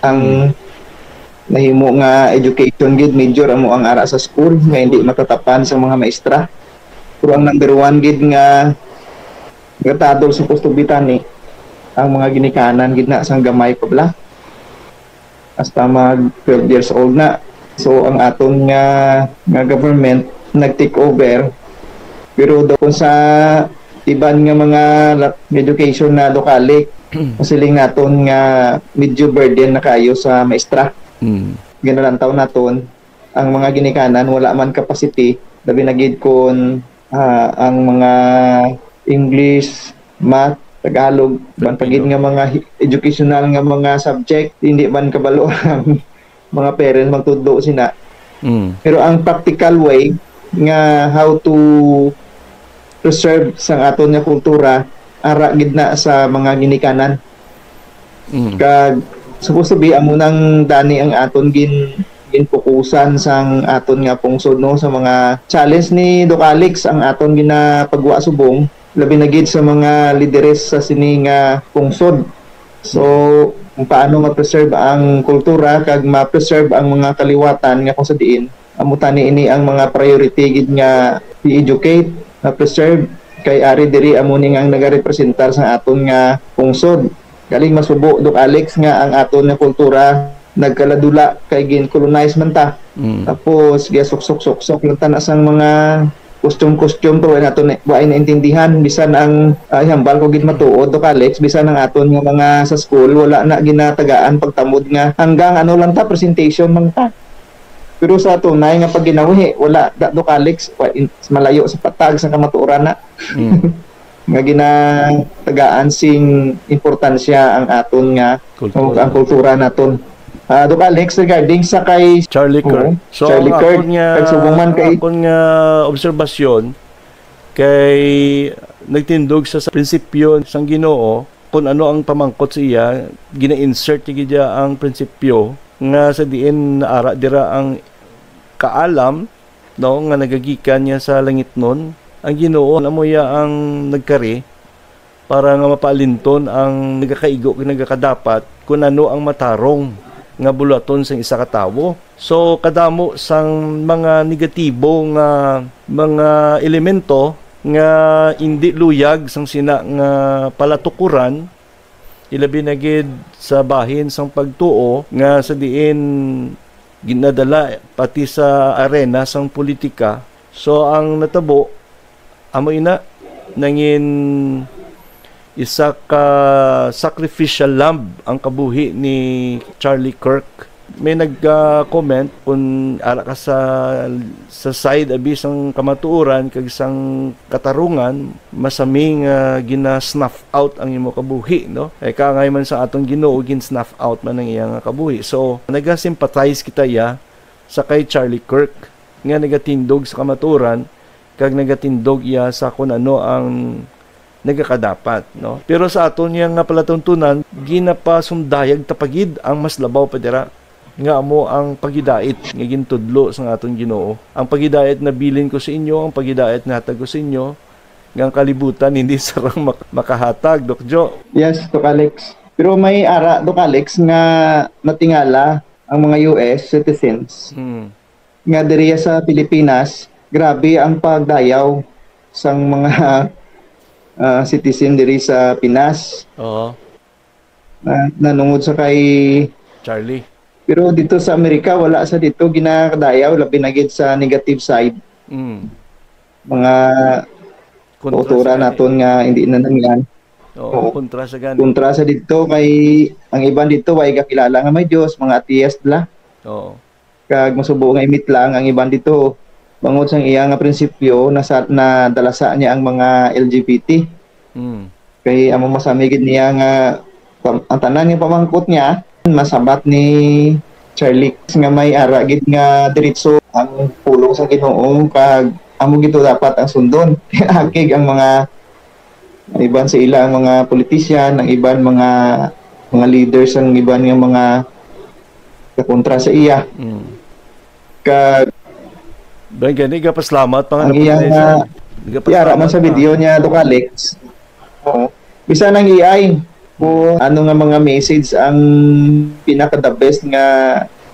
Ang Hmm. nahimo nga education gid major amo ang ara sa school, nga hindi matatapan sa mga maestra. Pero ang number one gid nga gatadol sa kustubitan ni ang mga ginikanan gid na sang gamay pa bala. Hasta mag twelve years old na. So, ang aton nga, nga government nag-take over. Pero daw kung sa iban nga mga la-, education na lokalik, masiling naton nga medyo burden na kayo sa maestra. Mm. Ginalantaw naton, ang mga ginikanan wala man capacity, labi na gid kon, ah, ang mga English, math, Tagalog, ban pa gid Filipino. Nga mga hi-, educational nga mga subject, hindi man kabalo ang mga parents magtudlo sina. Mm. Pero ang practical way nga how to preserve sang aton nga kultura, ara gid na sa mga ginikanan. Mm. Kag supposed to be, amo nang dani ang aton gin-, ginpukusan sang aton nga pungsod, no, sa mga challenge ni Doc Alex ang aton ginapagwa subong, labi na gid sa mga lideres sa sini nga pungsod. So, kung paano ma-preserve ang kultura kag ma-preserve ang mga kaliwatan nga kung sa diin, amo tani ini ang mga priority gid nga i-educate, ma-preserve, kay ari diri amo ni nga ang nagarepresentar sa aton nga pungsod. Galing masubo, Doc Alex, nga ang aton nga kultura nagkaladula kay gin-colonize man ta. Mm. Tapos, giyasuksok-suksok lang ta na sang mga costume-costume, pero wala nato na, wala naintindihan. Bisan ang, ah, ihambal ko gid matuod, Doc Alex, bisan ang aton nga mga sa school, wala na ginatagaan pagtamod nga hanggang ano lang ta, presentation lang ta. Pero sa tunay nga pagginawi, wala, da, Doc Alex, wa-, in-, malayo sa patag sa kamatuoran na. Mm. Nga ginatagaan sing importansya ang aton nga, Kultura. O ang kultura naton. Ah, Doc Alex, regarding sa kay Charlie Kirk. Oo, So, Charlie ang Kirk, akon nga, kag subong man ang kay akon nga obserbasyon kay nagtindog sa, sa prinsipyo sang Ginoo, kung ano ang pamangkot sa iya, gina-insert niya gid ang prinsipyo nga sa diin naara dira ang kaalam, no, nga nagagikan niya sa langitnon. Ang Ginoo amo iya ang nagkari para nga mapaalinton ang nagakaigo kag nagakadapat kun ano ang matarong nga buluhaton sang isa ka tawo. So, kadamo sang mga negatibo nga mga elemento nga indi luyag sang sina nga palatukuran, ilabi na gid sa bahin sang pagtuo nga sa diin ginadala pati sa arena sang politika. So, ang natabo, amo ina, nangin isa ka sacrificial lamb ang kabuhi ni Charlie Kirk. May nag-comment kung ara ka sa, sa side abi sang kamatuoran kag sang katarungan, masami nga gina-snuff out ang imo kabuhi, no? Kay kaangay man sa aton Ginoo, gin-snuff out man ang iya nga kabuhi. So, nagasympathize kita iya sa kay Charlie Kirk nga nagatindog sa kamatuoran kag nagatindog iya sa kun ano ang nagakadapat, no? Pero sa aton niya nga palatuntunan, ginapasundayag ta pa gid ang mas labaw pa dira, nga amo ang paghidait nga gintudlo sang aton Ginoo. Ang paghidait nabilin ko sa inyo, ang paghidait nahatag ko sa inyo, nga ang kalibutan hindi sarang mak-, makahatag, Doc Jo. Yes, Doc Alex. Pero may ara, Doc Alex, nga natingala ang mga U S citizens Hmm. nga diri sa Pilipinas, grabe ang pagdayaw sang mga, ah, citizen diri sa Pinas. Oo. Na, nanungod sa kay Charlie. Pero dito sa Amerika, wala sa dito ginakadayaw, labi na gid sa negative side. Mm. Mga Kontra kultura sa naton nga hindi na nangyan. Oo, oo, kontra sa gani. Kontra sa didto kay ang iban didto way kakilala nga may Dios, mga atheist la. Oo. Kag masubo nga imitlang ang iban didto bangod sang iya nga prinsipyo na sa, nadalasa niya ang mga L G B T. Mm. Kay amo masami gid niya nga pam-, ang tanan nga pamangkot niya masabat ni Charlie nga may ara gid nga diretso ang pulong sa Ginoo kag amo gid to dapat ang sundon. Akig ang mga iban sa ila ang mga politician, ang iban mga mga leaders, ang iban nga mga kakontra sa iya. Mm. Kag Dahil gani, gapaslamat pa nga ang iya napatay nga siya. Gapaslamat yara man sa pa. Video niya, Doc Alex. Oo. Bisan ang A I, kung ano nga mga message ang pinaka the best nga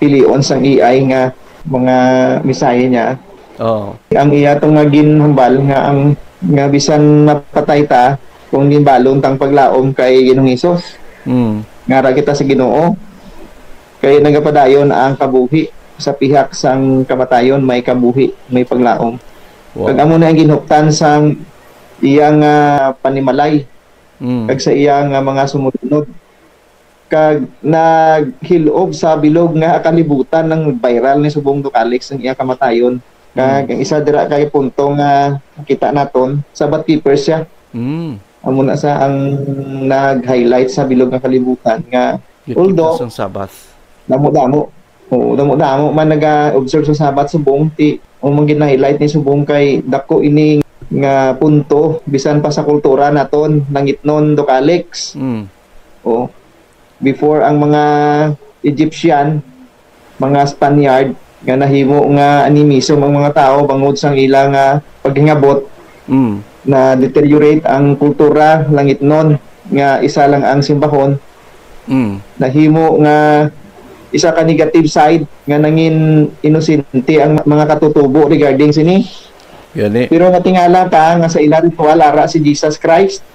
pilion sang A I nga mga mensahe niya. Oo. Ang iya to nga ginhambal nga ang, nga bisan mapatay ta, kung ginbalon tang paglaom kay Ginoong Hesus. Mm. Nga ra kita sa Ginoo. Kay nagapadayon ang kabuhi sa pihak sang kamatayon, may kabuhi, may paglaom. Wow. Kag amo na ang ginhuptan sang iya nga panimalay, mm, kag sa iya nga mga sumulunod. Kag naghilob sa bilog nga kalibutan ang viral ni subong Doc Alex ang iya kamatayon. Kag, mm, ang isa dira kay punto nga nakita naton, Sabbath keeper siya. Mm. Amo na sa ang nag-highlight sa bilog nga kalibutan nga, although sang Sabbath, damo-damo, oo, damo-damo man naga-observe sa Sabbath subong, ti, ang mga gina-highlight ni subong kay dako ini nga punto, bisan pa sa kultura naton, nangitnon, Doc Alex. Mm. Oo. Before ang mga Egyptian, mga Spaniard, nga nahimo nga animism ang mga tawo bangod sang ila nga paghingabot, mm, na deteriorate ang kultura langitnon nga isa lang ang simbahon. Mm. Nahimo nga isa ka negative side nga nangin inosente ang mga katutubo regarding sini. Gani. Pero natingala ka nga sa ila ritual ara si Jesus Christ.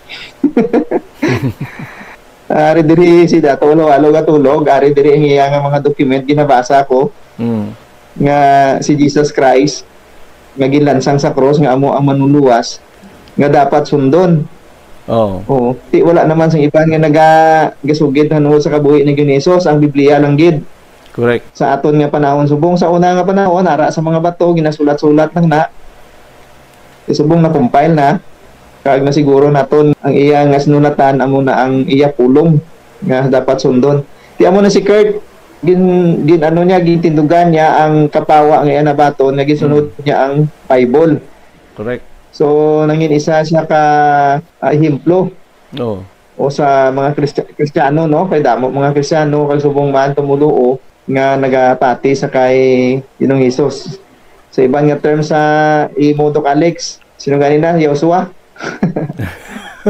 Ari diri si Dato Walo-walo nga tulog, ari diri ang iya nga mga document ginabasa ko, mm, nga si Jesus Christ nga ginlansang sa krus nga amo ang manluluwas nga dapat sundon. Oo. Oo. Ti wala naman sang iban nga naga-, gasugid nahanungod sa kabuhi ni Ginoong Hesus, ang Biblia lang gid. Correct. Sa aton nga panahon, subong sa una nga panahon, ara sa mga bato, ginasulat-sulat lang na. Subong na-compile na, kag nasiguro naton ang iya nga sinulatan amo na ang iya pulong nga dapat sundon. Ti amo na si Kurt, gin-, gin-, ano niya, gintindugan niya ang kapawa nga iya nabaton nga ginsunod, mm, niya ang Bible. Correct. So, nangin isa siya ka, ah, ehemplo. Oo. O sa mga Kristi-, Kristiyano, no? Kay damo mga Kristiyano kag subong man tumoluo nga nagapati sa kay Ginoong Hesus. Sa iban nga term sa imo, Doc Alex, sino gani na? Yahusua?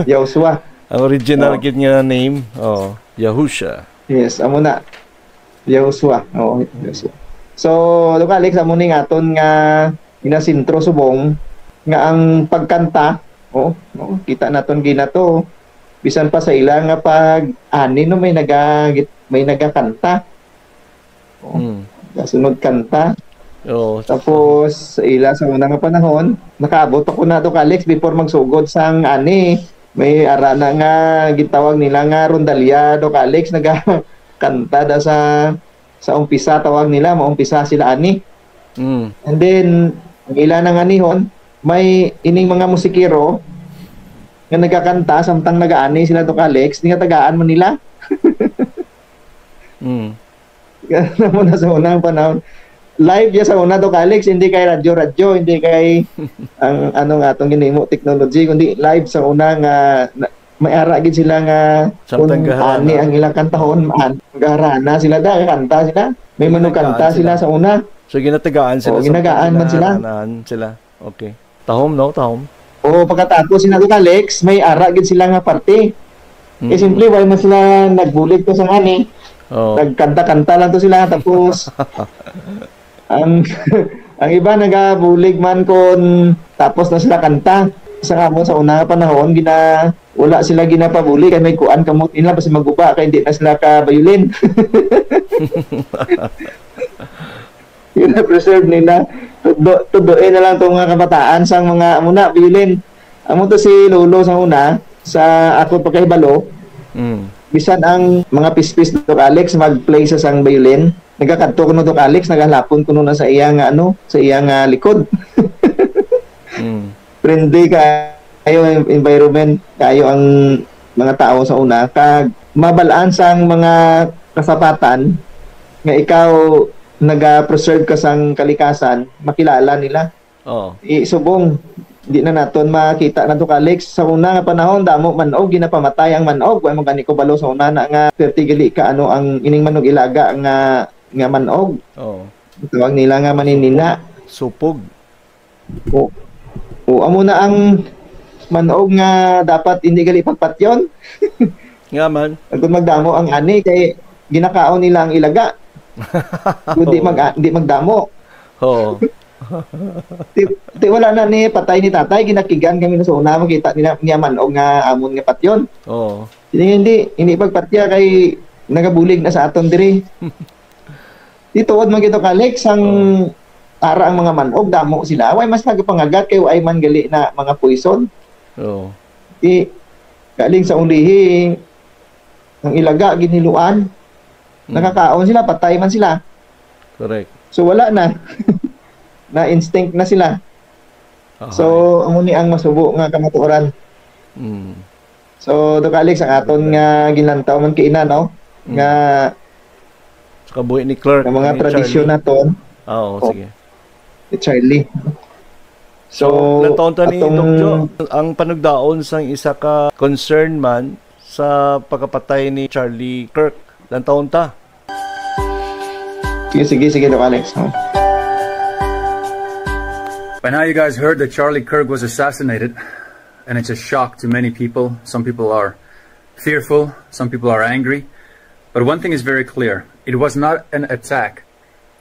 Yahusua. Ang original, oh, gid nga name, oh, Yahusha. Yes, amo na. Yahusua. Oo, Yahusua. So, Doc Alex, amo ni nga aton nga ginasentro subong nga ang pagkanta, oh, no? Kita naton gina to, bisan pa sa ila nga pag-ani, no, may naga-, may nagakanta. Oh, mm, kasunod kanta. Oo. Tapos, sa ila sa una nga panahon, nakaabot ako na, Doc Alex, before magsugod sang ani, may ara na nga gitawag nila nga rondalya, Doc Alex, nagakanta da sa, sa umpisa, tawag nila, maumpisa sila ani. Mm. And then, ang ila nang anihon, may ining mga musikero nga nagakanta samtang nagaani sila, Doc Alex, nga tagaan man nila. Mm. Amo na sa unang panahon. Live ya sa una, Doc Alex, hindi kay radyo-radyo, hindi kay ang, ano nga atong ginimo, technology, kundi live sa una nga na, may ara gid sila nga samtang kung gaharana, ani ang ilang kantahon, an-, gaharana sila da, kanta sila. May manugkanta sila sa una. So, ginatagaan sila. Oo, sa ginagaan man sila. Ginaharanahan sila. Okay. Tahom, no? Tahom. Oo, pagkatapos sina Doc Alex, may ara gid sila nga parte. Eh, mm, simple, wala man sila nagbulig to sa ngani. Oo. Nagkanta-kanta lang to sila. Tapos, ang, ang iba nagabulig man kon tapos na sila kanta. Sa kamo, sa una nga panahon, gina-, wala sila ginapabulig. Kay may kuan kamot nila, basta maguba, kay di na sila ka-violin. Gina-preserve nila. Tudo-, tudoy na lang tong mga kabataan sang mga, amo na, violin. Amo to si Lolo sa una, Sa ako pagkahibalo, Mm. bisan ang mga pispis, Doc Alex, mag-play sa sang violin, nagakadto kuno, Doc Alex, nagalapon kuno na sa iya nga, ano, sa iya nga likod. Mm. Friendly kayo ang environment, kayo ang mga tao sa una, kag mabalaan sang mga kasapatan nga ikaw naga-preserve ka sang kalikasan, makilala nila. Oo. Isubong, di na naton makita na to, Kalex. Sa una nga panahon, damo manog, ginapamatay ang manog. Wa man gani ko balo sa una na nga perti gali ka, ano, ang ining manog ilaga nga, nga manog. Oo. Tawag nila nga maninina. Supog. O, o, amo na ang manog nga dapat hindi gali pagpatyon. Nga man. Kung magdamo ang ani, kay ginakaon nila ang ilaga. Kung di Oo. mag-, di magdamo. Oo. Ti, ti wala na ni patay ni tatay, ginakigan kami na sa una, makita nila niya manog nga amon nga patyon. Oo. Hindi, hindi, hindi pagpatya kay nagabulig na sa aton diri. Di tuod man gito, Kalex, ang Oo. ara ang mga manog, damo sila. Way mas nagapangagat kay way man gali na mga poison. Oo. Di, galing sa ulihi, ang ilaga, giniluan. Mm. Nakakaon sila, patay man sila. Correct. So, wala na. Na-instinct na sila. Aha. So, amo ni ang masubo nga kamatuoran. Mm. So, Doc Alex, ang aton nga ginlantaw man kaina, no? Mm. Nga Sa kabuhi ni Clark, nga mga ni tradisyon Charlie. naton. Ah, oo, Oh. sige. Ni Charlie. So, So, lantawon ta ni atong Doc Jo, ang panugdaon sang isa ka concern man sa pagkapatay ni Charlie Kirk. Lantawon ta. Sige, sige, sige, Doc Alex, ha? By now, you guys heard that Charlie Kirk was assassinated, and it's a shock to many people. Some people are fearful, some people are angry. But one thing is very clear. It was not an attack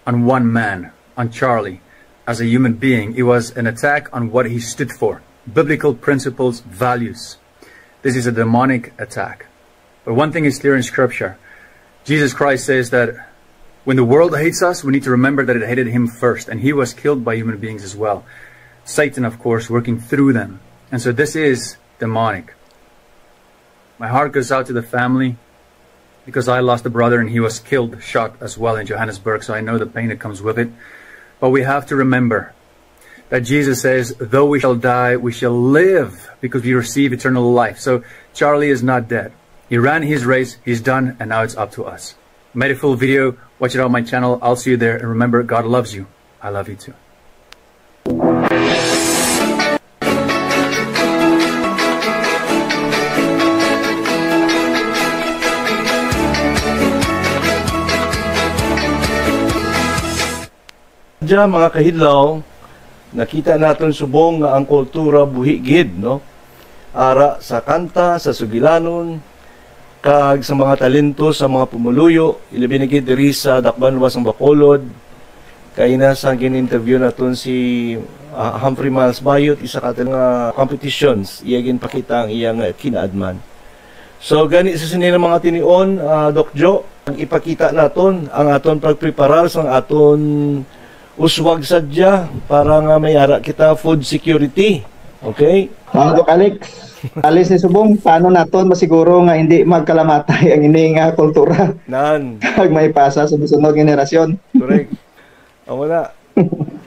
on one man, on Charlie, as a human being. It was an attack on what he stood for, biblical principles, values. This is a demonic attack. But one thing is clear in Scripture. Jesus Christ says that when the world hates us, we need to remember that it hated him first, and he was killed by human beings as well. Satan, of course, working through them. And so this is demonic. My heart goes out to the family because I lost a brother and he was killed, shot as well in Johannesburg, so I know the pain that comes with it. But we have to remember that Jesus says, "Though we shall die, we shall live because we receive eternal life." So Charlie is not dead. He ran his race, he's done, and now it's up to us. Made a full video, watch it on my channel. I'll see you there. And remember, God loves you. I love you too. Dya, mga kahidlaw, nakita naton subong nga ang kultura buhi gid, no? Ara sa kanta, sa sugilanon, kag sa mga talento sa mga pumuluyo, ilabi na gid diri sa Dakbanuas sang Bacolod. Kay na sa gin-interview naton si, ah, Humphrey Miles Bayot, isa ka nga competitions, iya ginpakita ang iya nga kinaadman. So, gani sa sini nga mga tinion, ah, Doc Jo, ang ipakita naton ang aton pagpreparar sang aton uswag sadya para nga may ara kita food security. Okay? Mga Doc Alex, alis ni subong, paano naton masiguro nga hindi magkalamatay ang ini nga kultura? Nan. Kag may pasa sa musunod nga henerasyon. Correct. Amo na.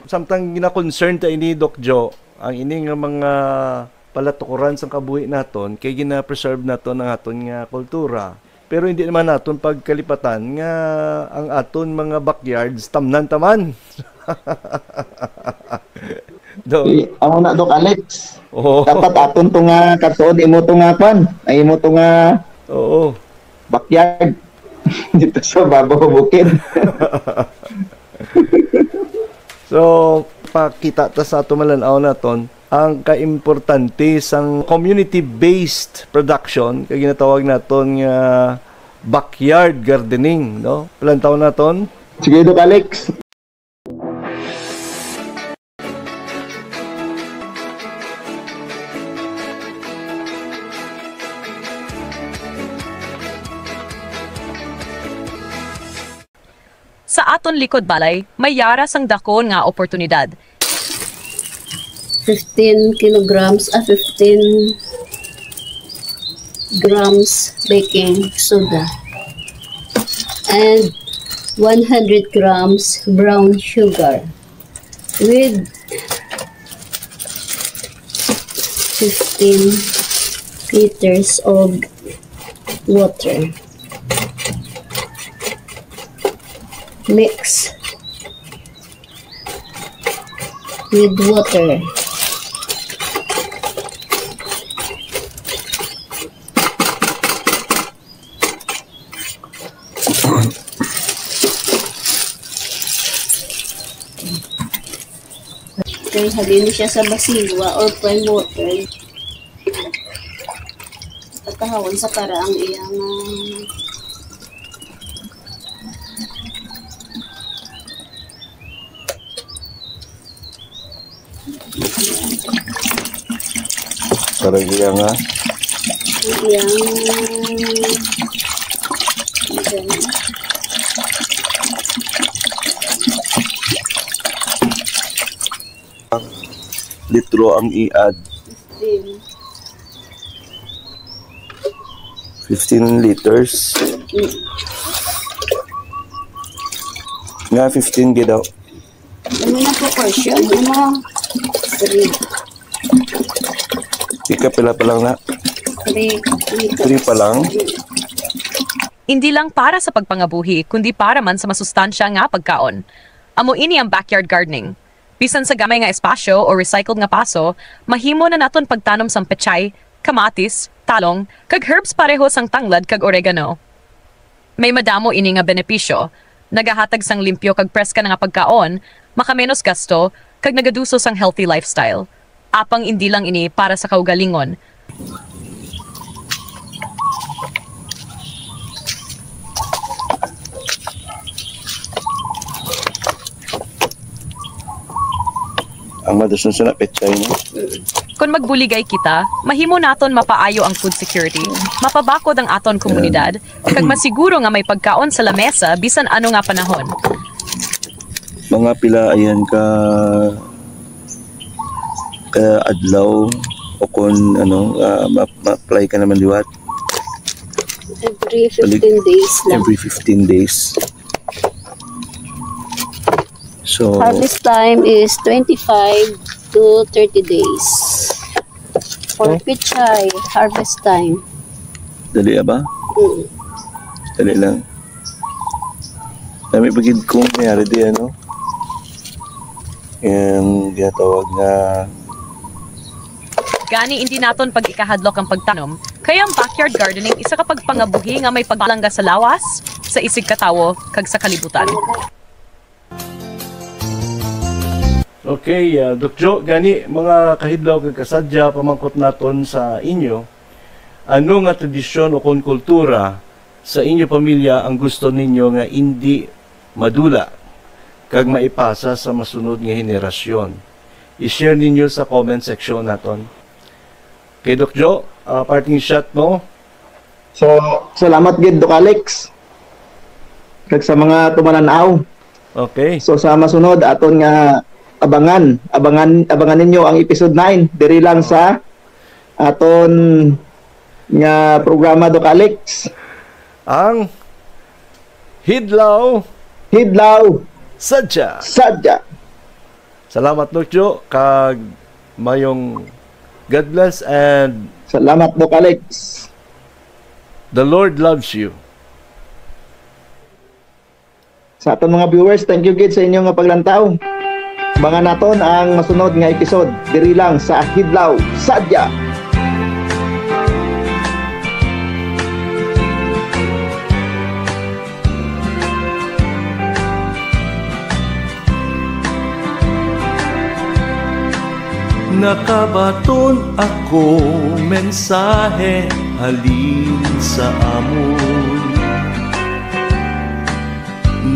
Samtang gina-concern ta ini, Doc Jo, ang ini nga mga palatukoran sang kabuhi naton, kay gina-preserve naton ang aton nga kultura. Pero hindi naman naton pagkalipatan nga ang aton mga backyards, tamnan taman. Do. I-, amo na, Doc Alex. Oo. Dapat aton to nga karton, imo to nga kwan. Ay, imo to nga Oo. backyard. Dito sa babaw bukid. So, pakita ta sa ato malan-aw naton ang kaimportante sang community-based production, kay ginatawag naton nga backyard gardening, no? Palantaw naton. Sige, Doc Alex. Sa aton likod balay, may yara sang dakon nga oportunidad. Fifteen kilograms, ah, fifteen, grams baking soda, and one hundred grams brown sugar, with fifteen liters of water. Mix with water. Kay halin siya sa basiwa or prime water. Pagkahawon sa para ang iyang, ah, Para iya nga. Iyang, Litro ang i-add. Fifteen liters. Nga fifteen gid daw. Ano na proportion? Ano? Three. Ika pila pa lang na? Three liters. Three pa lang? Indi lang para sa pagpangabuhi, kundi para man sa masustansya nga pagkaon. Amo ini ang backyard gardening. Bisan sa gamay nga espasyo o recycled nga paso, mahimo na naton pagtanom sang pechay, kamatis, talong, kag herbs pareho sang tanglad kag oregano. May madamo ini nga benepisyo. Nagahatag sang limpyo kag preska nga pagkaon, makamenos gasto, kag nagaduso sang healthy lifestyle. Apang indi lang ini para sa kaugalingon. Ang madason sa napetay, no? Kon magbuligay kita, mahimo naton mapaayo ang food security, mapabakod ang aton komunidad, kag masiguro nga may pagkaon sa lamesa bisan ano nga panahon. Mga pila ayan ka, ka adlaw o kon ano, ah, ma-, ma-apply ka naman liwat? Every fifteen days lang. Every fifteen days. So, harvest time is twenty-five to thirty days. For pechay, harvest time. Dali ba? Mm. Dali lang. Dami pa gid kung mayari di, ano? Yung ginatawag nga Gani, indi naton pag-ikahadlok ang pagtanom, kay ang backyard gardening isa ka pagpangabuhi nga may pagpalangga sa lawas, sa isigkatawo, kag sa kalibutan. Okay, ah, Doc Jo, gani, mga kahidlaw kag kasadya, pamangkot naton sa inyo, ano nga tradisyon o kon kultura sa inyo pamilya ang gusto ninyo nga indi madula kag maipasa sa masunod nga henerasyon? I-share ninyo sa comment section naton. Kay Doc Jo, ah, parting shot mo. So, salamat gid, Doc Alex. Kag sa mga tumanan-aw. Okay. So, sa masunod, aton nga abangan, abangan, abangan ninyo ang episode nine, diri lang sa aton nga programa, Doc Alex. Ang Hidlaw Hidlaw Sadya. Sadya. Salamat, Doc Jo, kag mayong God bless and Salamat, Doc Alex. The Lord loves you. Sa aton mga viewers, thank you gid sa inyo nga paglantaw. Abangan naton ang masunod nga episode diri lang sa Hidlaw Sadya. Nakabaton ako mensahe halin sa amon.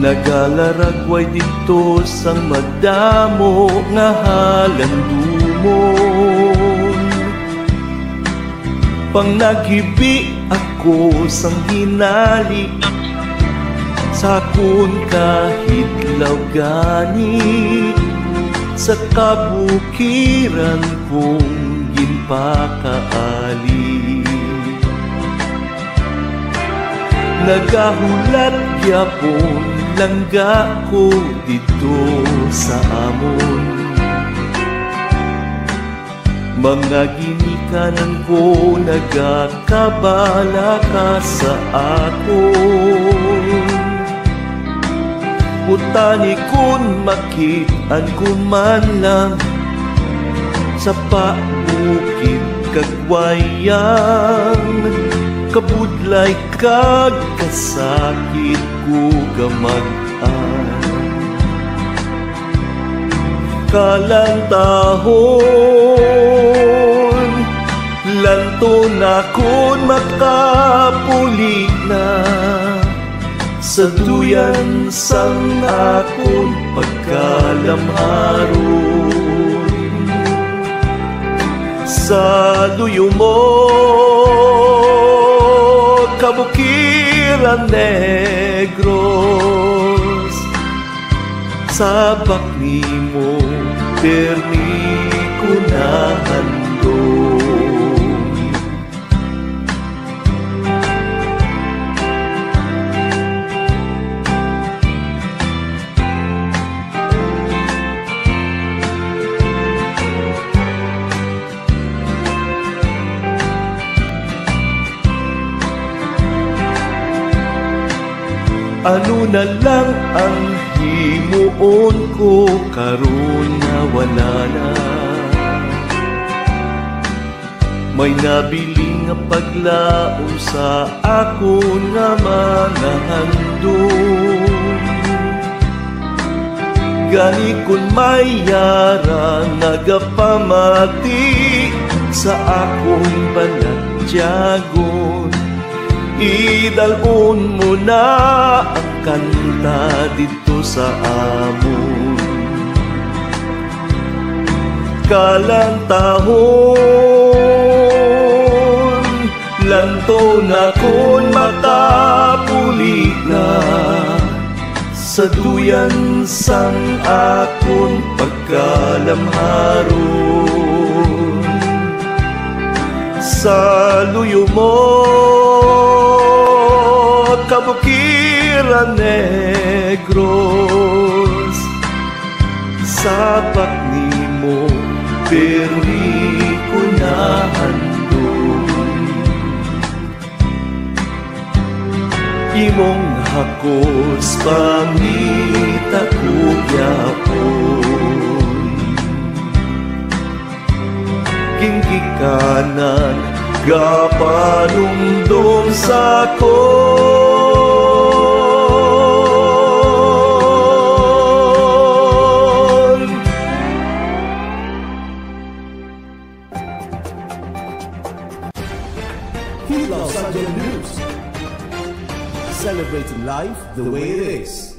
Nagalaragway didto sang madamo nga halandumon. Pang naghibi ako sang hinali sa akon kahidlaw gani sa kabukiran kong ginpakaali. Nagahulat gyapon langga ko didto sa amon. Mga ginikanan ko nagakabalaka sa akon. Utani kon makit-an ko man lang sa pabukid kag wayang, kabudlay kag kasakit ko gamag-an. Kalantahon, lanton akon makapuli na sa duyan sang akon pagkalamharon. Sa luyo mo, Kabukiran Negros, sabak nimo, pirmi ko nahandom. Ano na lang ang himuon ko karon nga wala na? May nabilin nga paglaom sa akon nga mga handom. Gani kon may yara nagapamati sa akon balatyagon, idalon mo na ang kanta didto sa amon. Kalantahon, lanton akon makapuli na sa duyan sang akon pagkalamharon. Sa luyo mo, Kabukiran Negros, sabak nimo, pirmi ko nahandom. Imong hakos pangita ko gyapon. Ginikanan gapanumdom sa akon. Hit Los Angeles News. Celebrating life the way it is.